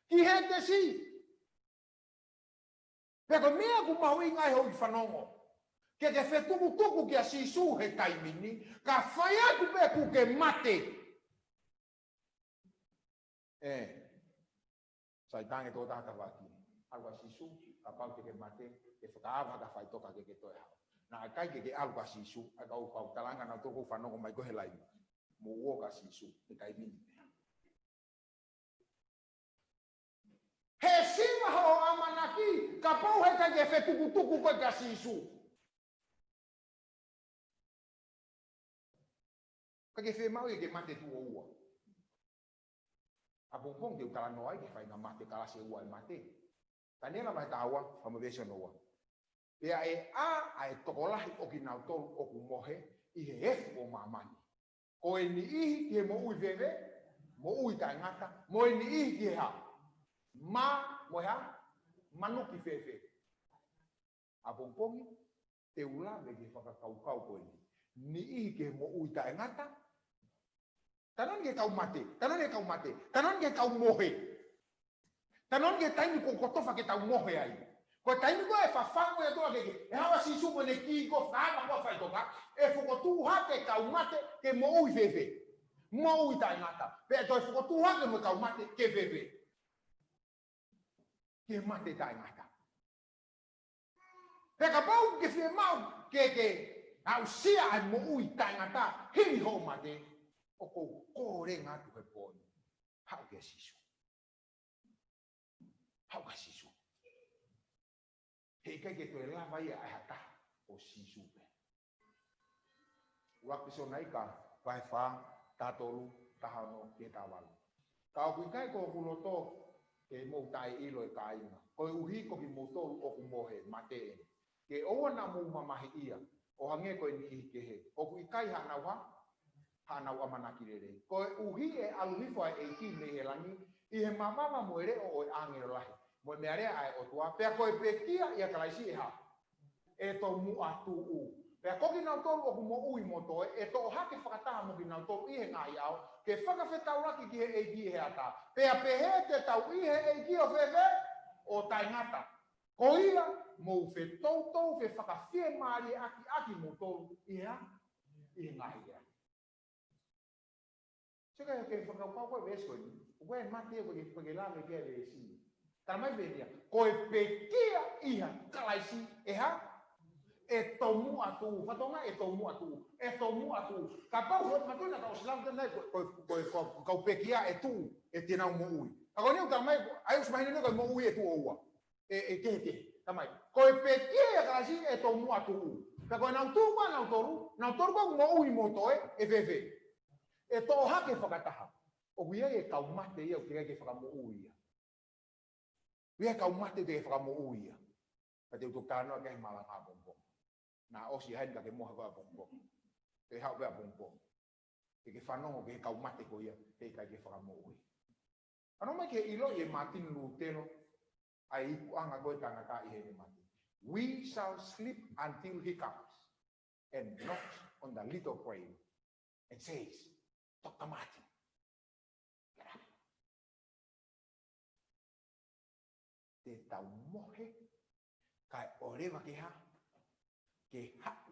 Ki hētesi. Pea ko e meʻa ʻoku mahuʻinga ai hoʻo fanongo. Ke ke fetukutuku kia Sīsū he taimi ni, ka fai atu pē kuo ke mate. Ē. Saitan e tokotaha tafaʻaki. ʻAlu kia Sīsū, kapau te ke mate, ke fakaava ha faʻitoka ke ke toe haʻu. Naʻe ʻikai ke ke ʻalu kia Sīsū, ʻa e kau, kau talanga naʻa toko fanongo mai ko e laine. Mou ō kia Sīsū, he taimi ni. He siva hoʻo ʻamanaki, kapau heʻikai ke fetukutuku koe kia Sīsū. ʻIkai ke fiemaʻu ia ke mate tuʻo ua. ʻApongipongi te u talanoa ai ki he faʻahinga mate, kalasi ʻe ua e mate. Taniela vahe taha ua, pea mo e veesi hono ua. Pea ʻe ʻā ʻa e tokolahi ʻo kinautolu ʻoku mohe ʻi he efu ʻo māmani. Ko e niʻihi ki he moʻui fēfē, moʻui taʻengata, mo e niʻihi ki he hā. Mā, mo e hā, manuki fēfē. ʻApongipongi, te u lave ki he fakakaukau ko eni. Niʻihi ki he moʻui taʻengata. Taimi ni ki he kau mate, taimi ni ki he kau mate, taimi ni ki he kau mohe. Taimi ni ki he taimi ko ē ʻoku totonu ke tau mohe ai. Ko e taimi ko ē ʻe fafangu ʻe he ʻOtua ke ke, ʻe haʻu ʻa Sīsū mo ʻene kī ko e fakaava ko e faʻitoka, ʻe fokotuʻu hake e kau mate ke moʻui fēfē. Moʻui taʻengata. Pea toe fokotuʻu hake mo e kau mate ke fēfē. Ke mate taʻengata. Pea kapau ʻoku ke fiemaʻu ke ke aʻusia ʻa e moʻui taʻengata hili hoʻo mate, ʻoku ou kole atu he pō ni. Haʻu kia Sīsū. Haʻu kia Sīsū. Heʻikai ke toe lava ia ʻe ha taha, ko Sīsū pē. ʻUluaki Tesalonaika, vahe fā, taha tolu, taha ono, ki he taha valu. Ka ʻoku ʻikai ko hoku loto ke mou taʻeʻilo ʻe kāinga, koeʻuhi ko kimoutolu ʻoku mohe, mate eni. Ke ʻoua naʻa mou mamahiʻia, ʻo hangē ko e niʻihi kehe. ʻOku ʻikai haʻanau hā, haʻanau ʻamanaki lelei. Koeʻuhi ʻe ʻalu hifo ʻa e ʻEiki mei he langi, ʻi he mavava mo e leʻo ʻo e ʻāngelo lahi, mo e meʻalea ʻa e ʻOtua, pea ko e pekia ʻia Kalaisi ʻe hā, ʻe tomuʻa tuʻu. Pea ko kinautolu ʻoku moʻui mo toe, ʻe toʻo hake fakataha mo kinautolu ʻi he ngaahi ʻao, ke fakafetaulaki ki he ʻEiki ʻi he ʻatā. Pea pehē te tau ʻi he ʻEiki ʻo fēfē, ʻo taʻengata. Ko ia, mou fetoutou fefakafiemālieʻaki ʻakimoutolu ʻi he hā, ʻi he ngaahi ʻea. Sio ki he fakakaukau ko e veesi ko eni. ʻOku ʻi ai e mate ʻoku ʻikai ke lave ki ai e veesi. Tala mai pē ia, ko e pekia ʻia Kalaisi ʻe hā, ʻe tomuʻa tuʻu. Fatongia ʻe tomuʻa tuʻu. ʻE tomuʻa tuʻu. Kapau ko e mate na ka ʻosi lava tena ko, ko, ko, ko, ko e kau pekia ʻe tuʻu, ʻe te nau moʻui. Ka ko eni ʻoku tala mai, ʻa e ʻū mahino ko e moʻui ʻe tuʻo ua. ʻE, ʻe kehekehe. Tala mai, ko e pekia ʻia Kalaisi ʻe tomuʻa tuʻu. Pea ko ʻenau tuʻu ko ē ʻanautolu, ʻanautolu ko ē ʻoku moʻui mo toe, ʻe fēfē. ʻE toʻo hake fakataha. ʻOku ʻi ai e kau mate ia ʻoku teʻeki ke fakamoʻui ia. ʻI ai e kau mate teʻeki ke fakamoʻui ia. Pea te u toki talanoa ki ai he malanga ʻapongipongi. Naʻa ʻosi ʻa heni ka ke mohe ko ē ʻapongipongi. Ke haʻu pē ʻapongipongi. Ke ke fanongo ki he kau mate ko ia, heʻikai ke fakamoʻui. Fanongo mai ki he ʻiloʻi ʻe Mātini Lūtelo, ʻa e ikuʻanga ko e tangata ʻi heʻene mate. We shall sleep until he comes and knocks on the little grave and says, Doctor Martin, get up. Te tau mohe, kae ʻoleva ke hā, ke haʻu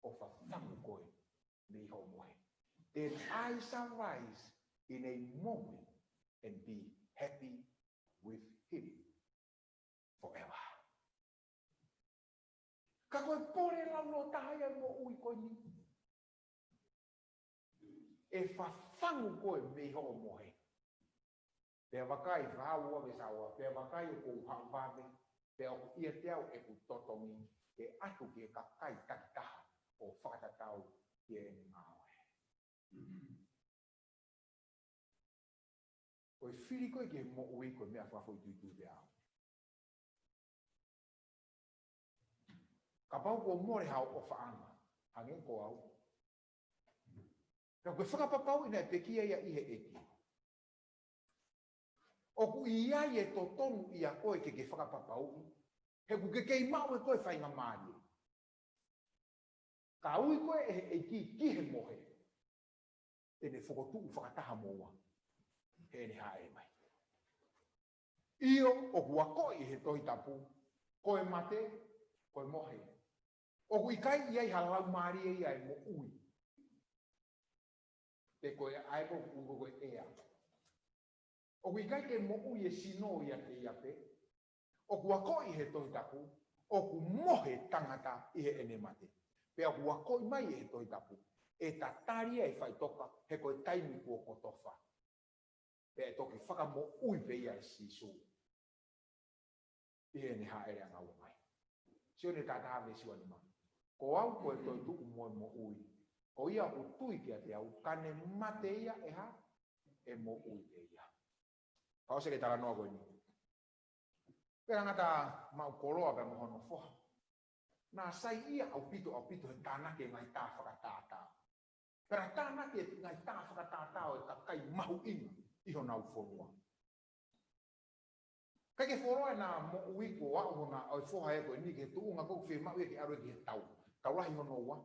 ʻo fafangu koe mei hoʻo mohe. Then I shall rise in a moment and be happy with him forever. Ka ko e pole laulōtaha ia ʻo e moʻui ko eni. ʻE fafangu koe mei hoʻo mohe. Pea vakai, fakaʻauha ke saua, pea vakai ʻoku ou haʻu vave, pea ʻoku ʻiate au ʻeku totongi, ke ʻatu ki he kakai takitaha ʻo fakatatau ki heʻene ngāue. Ko e fili ko ē ki he moʻui ko e meʻa fakafoʻituitui pē ia. Kapau kuo mole haʻo ʻofaʻanga, hangē ko au. Pea ʻoku ke fakapapauʻi naʻe pekia ia ʻi he ʻEiki. ʻOku ʻi ai e totonu ʻia koe ke ke fakapapauʻi. He ʻoku ke kei maʻu ʻe koe faingamālie. Ka ui koe ʻe he ʻEiki ki he mohe, te ne fokotuʻu fakataha mo ua heʻene hāʻele mai. ʻIo, ʻoku akoʻi ʻe he Tohi Tapu, ko e mate, ko e mohe. ʻOku ʻikai ʻi ai ha laumālie ia ʻe moʻui. Pe ko e ʻai ko ʻoku ko e ʻea. ʻOku ʻikai ke moʻui e sino ʻiate ia pē. ʻOku akoʻi he Tohi Tapu, ʻoku mohe tangata ʻi heʻene mate. Pea ʻoku akoʻi mai he Tohi Tapu, ʻe tatali ʻa e faʻitoka, he ko e taimi kuo kotofa. Pea ʻe toki fakamoʻui pē ia ʻe Sīsū ʻi heʻene hāʻele ʻo ngāue mai. Sione taha taha veesi ua nima. Ko au ko e toetuʻu mo e moʻui. Ko ia ʻoku tui kiate au, ka ne mate ia ʻe hā? ʻE moʻui pē ia. Ka ʻosi e talanoa ko eni. Pea tangata maʻu koloa pea mo hono foha. Naʻa saiʻia ʻaupito, ʻaupito he tānaki e ngaahi tā fakatātā. Pea tānaki e ngaahi tā fakatātā ʻo e kakai mahuʻinga ʻi honau fonua. ʻIkai ke fuoloa ʻena moʻui kuo aʻu hona ʻo e foha ē ko eni ki he tuʻunga ko ē ʻoku fiemaʻu ia ke ʻalu ki he tau. Tau lahi hono ua,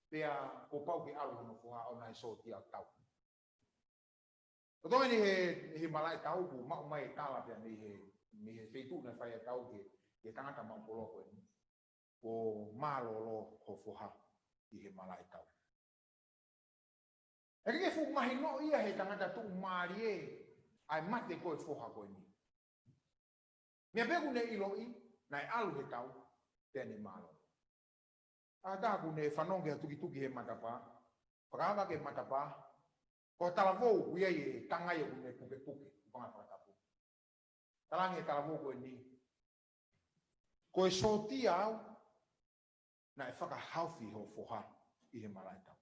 pea kuo pau ke ʻalu hono foha ʻo nau sōtia ʻo tau. Ko e toenga eni he, he malaʻe tau kuo maʻu mai e tala pea mei he, mei he feituʻu naʻe fai ai e tau ki he, ki he tangata maʻu koloa ko eni. Kuo mālōlō ho foha ʻi he malaʻe tau. ʻIkai ke fuʻu mahinoʻi ia he tangata tuʻumālie ʻa e mate ko ē ʻo e foha ko eni. Meʻa pē ʻoku ne ʻiloʻi, naʻe ʻalu he tau, pea ne mālōlō. ʻA e taha ʻoku ne fanongo ki ha tukituki he matapā, fakaava ki he matapā, ko e talavou ʻoku ʻi ai e tangai ʻoku ne pukepuke, ʻuhinga fakatapu. Talaange he talavou ko eni, ko e sōtia au, naʻe fakahaofi ho foha ʻi he malaʻe tau.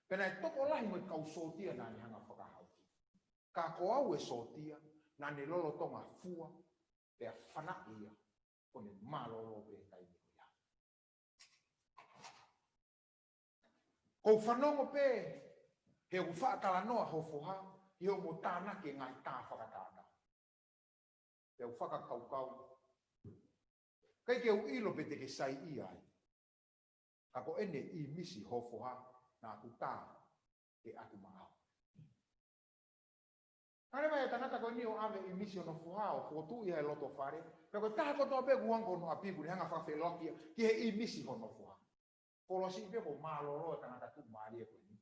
Pea naʻe tokolahi mo e kau sōtia naʻa ne hanga ʻo fakahaofi. Ka ko au e sōtia, naʻa ne lolotonga fua, pea fanaʻi ia, ʻo ne mālōlō pē he taimi ko ia. Ko u fanongo pē, he ʻoku faʻa talanoa ho foha, ʻi hoʻomo tānaki e ngaahi tā fakatātā. Pea u fakakaukau. ʻIkai ke u ʻilo pe te ke saiʻia ai. Ka ko ʻene ʻīmisi ho foha naʻa ku tā ke ʻatu maʻau. Ka leva e tangata ko eni ʻo ʻave ʻīmisi hono foha ʻo fokotuʻu ia he loto fale. Pea ko e taha kotoa pē ʻoku hanga ki hono ʻapi kuo ne hanga ʻo fakafeʻiloaki ia ki he ʻīmisi hono foha. Fuoloa siʻi pē kuo mālōlō e tangata tuʻumālie ko eni.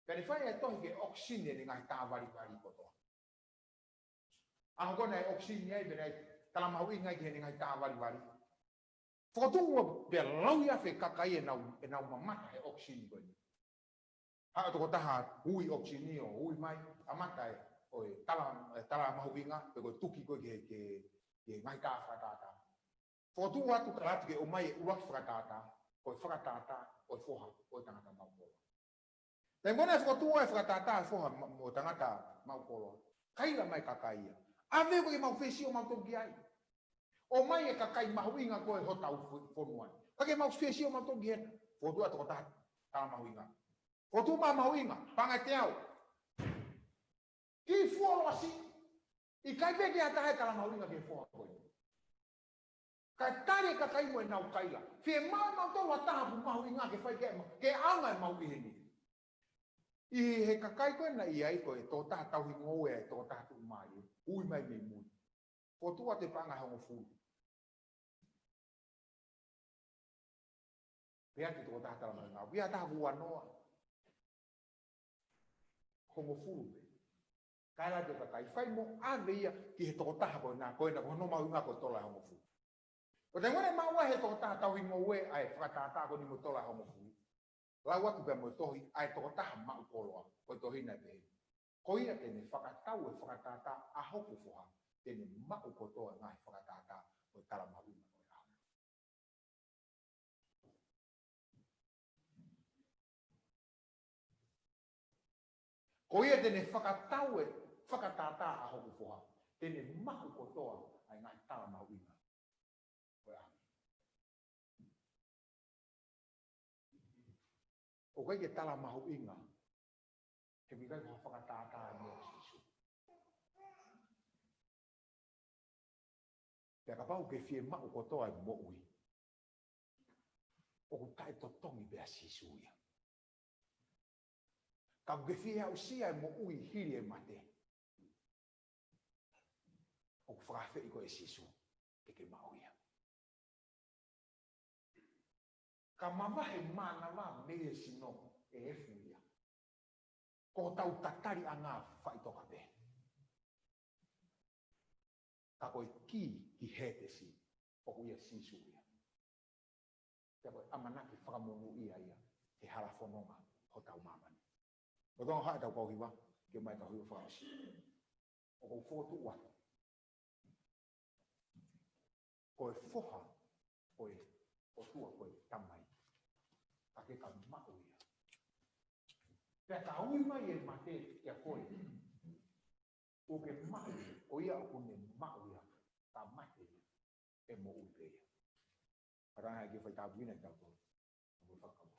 Pea ne fai e tohi ke ʻokisini ʻene ngaahi tā valivali kotoa. ʻAho ko ē naʻe ʻokisini ai, pea naʻe tala mahuʻinga ai ki heʻene ngaahi tā valivali. Fokotuʻu pea laui afe kakai ʻenau, ʻenau mamata he ʻokisini ko eni. Haʻu e tokotaha ui ʻokisini ʻo ui mai, kamata e, ʻo e tala, e tala mahuʻinga, pe ko e tuki ko ē ki he, ki he, ki he ngaahi tā fakatātā. Fokotuʻu atu, tala atu ke ʻomai e ʻuluaki fakatātā, ko e fakatātā ʻo e foha ʻo e tangata maʻu koloa. Taimi ko ē naʻe fokotuʻu ai e fakatātā ʻo e foha ma-, mo e tangata maʻu koloa, kaila mai e kakai ia, ʻave ʻoku ʻikai ke mau fie sio mautolu ki ai. ʻOmai e kakai mahuʻinga ko ē hotau fo-, fonua ni. ʻIkai ke mau fie sio mautolu ki hena. Fokotuʻu atu e tokotaha tala mahuʻinga. Fokotuʻu mai e mahuʻinga, paʻanga ʻe teau. Kiʻi fuoloa siʻi, ʻikai pē ke ʻi ai ha taha ʻe tala mahuʻinga ki he foha ko ē. Kae tali e kakai mo ʻenau kaila. Fiemaʻu mautolu ha taha ʻoku mahuʻinga ke fai ke ma-, ke ʻaonga e maʻu ʻi heni. ʻI he kakai ko ē naʻe ʻi ai ko e tokotaha tauhi ngoue ʻa e tokotaha tuʻumālie. Ui mai mei mui. Fokotuʻu atu e paʻanga ʻe hongofulu. Pea ki he tokotaha tala mahuʻinga. Pea taha ʻe ua noa. Hongofulu pē. Kaila atu e kakai fai mo ʻave ia ki he tokotaha ko ena, ko ena, ko hono mahuʻinga ko e tola ʻe hongofulu. Ko e taimi naʻe maʻu ai ʻe he tokotaha tauhi ngoue ʻa e fakatātā ko eni mo e tola ʻe hongofulu. Lau atu pea mo e tohi ʻa e tokotaha maʻu koloa, ko e tohi naʻe pehē. Ko ia te ne fakatau e fakatātā ʻa hoku foha, te ne maʻu kotoa e ngaahi fakatātā ʻo e tala mahuʻinga ʻo e ʻaho. Ko ia te ne fakatau e fakatātā ʻa hoku foha, te ne maʻu kotoa ʻa e ngaahi tala mahuʻinga ʻo e ʻaho. ʻOku ʻikai ke tala mahuʻinga, he ʻoku ʻikai ko ha fakatātā ia ʻo Sīsū. Pea kapau ʻoku ke fiemaʻu kotoa e moʻui, ʻoku taʻetotongi pē ʻa Sīsū ia. Ka ʻoku ke fie aʻusia e moʻui hili e mate, ʻoku fakaafeʻi koe ʻe Sīsū ke ke maʻu ia. Ka mavahe mānava mei he sino, ʻe efu ia. Ko hotau tataliʻanga faʻitoka pē. Ka ko e kī ki Hētesi, ʻoku ʻia Sīsū ia. Pea ko e ʻamanaki fakamonūʻia ia he hala fononga hotau māmani. Ko tonga haʻa tau kau hiva, ke mai kau hiva fakaʻosi. ʻOku ou fokotuʻu atu. Ko e foha, ko e ʻOtua, ko e Tamai. Ka ke ka maʻu ia. Pea ka ui mai e mate kia koe. ʻOku ke maʻu, ko ia ʻoku ne maʻu ia, ka mate ia, ʻe moʻui pē ia. Ka ʻoku ʻi ai ke fai tāpuekina kitautolu. Mo fakakau.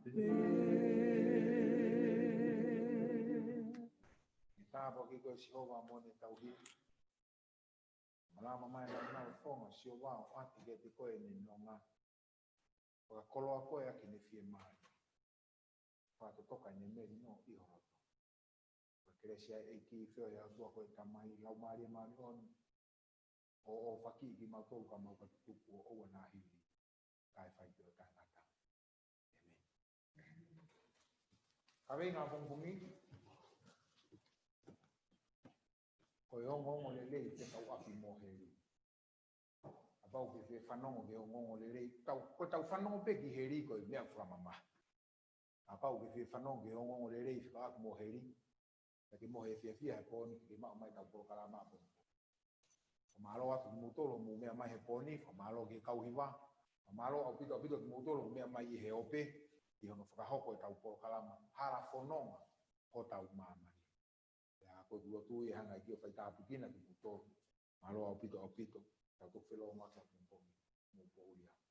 ʻĒmeni. Tāpuaki koe Sihova mo ne tauhi. Malama mai na na fonga Sihova ʻo ʻoatu kiate koe ʻene nonga. Fakakoloa koe ʻaki ʻene fiemālie. Fakatotoka ʻene melino ʻi ho loto. Ko e kelesi ʻa e ʻEiki, feohi ʻa e ʻOtua ko e Tamai, Laumālie Māʻoniʻoni, ʻo ʻofa kiate kimautolu ka mau ka tutupu ʻo ʻoua naʻa hili, kae fai pē ʻo taʻengata. ʻĒmeni. Kaveinga ʻo e pongipongi, ko e ongoongolelei fekauʻaki mo heli. Kapau ʻoku ke fie fanongo ki he ongoongolelei, tau, ko ʻetau fanongo pē ki heli ko e meʻa fakamamahi. Kapau ʻoku ke fie fanongo ki he ongoongolelei fekauʻaki mo heli, Pea ke mohe e fiefia he pō ni, ke maʻu mai ʻetau polokalama ʻapongipongi. Fakamālō atu kimoutolu hoʻomou meʻa mai he pō ni, fakamālō ki he kau hiva, fakamālō ʻaupito ʻaupito kimoutolu hoʻomou meʻa mai ʻi he ope, ʻi hono fakahoko ʻetau polokalama, Hala Fononga Hotau Māmani. Pea ko ʻeku lotu ia ʻe hanga ʻe he ʻEiki ʻo faitāpuekina kimoutolu. Mālō ʻaupito ʻaupito, tau toki felōngoaki ʻapongipongi, mou poʻuli ā.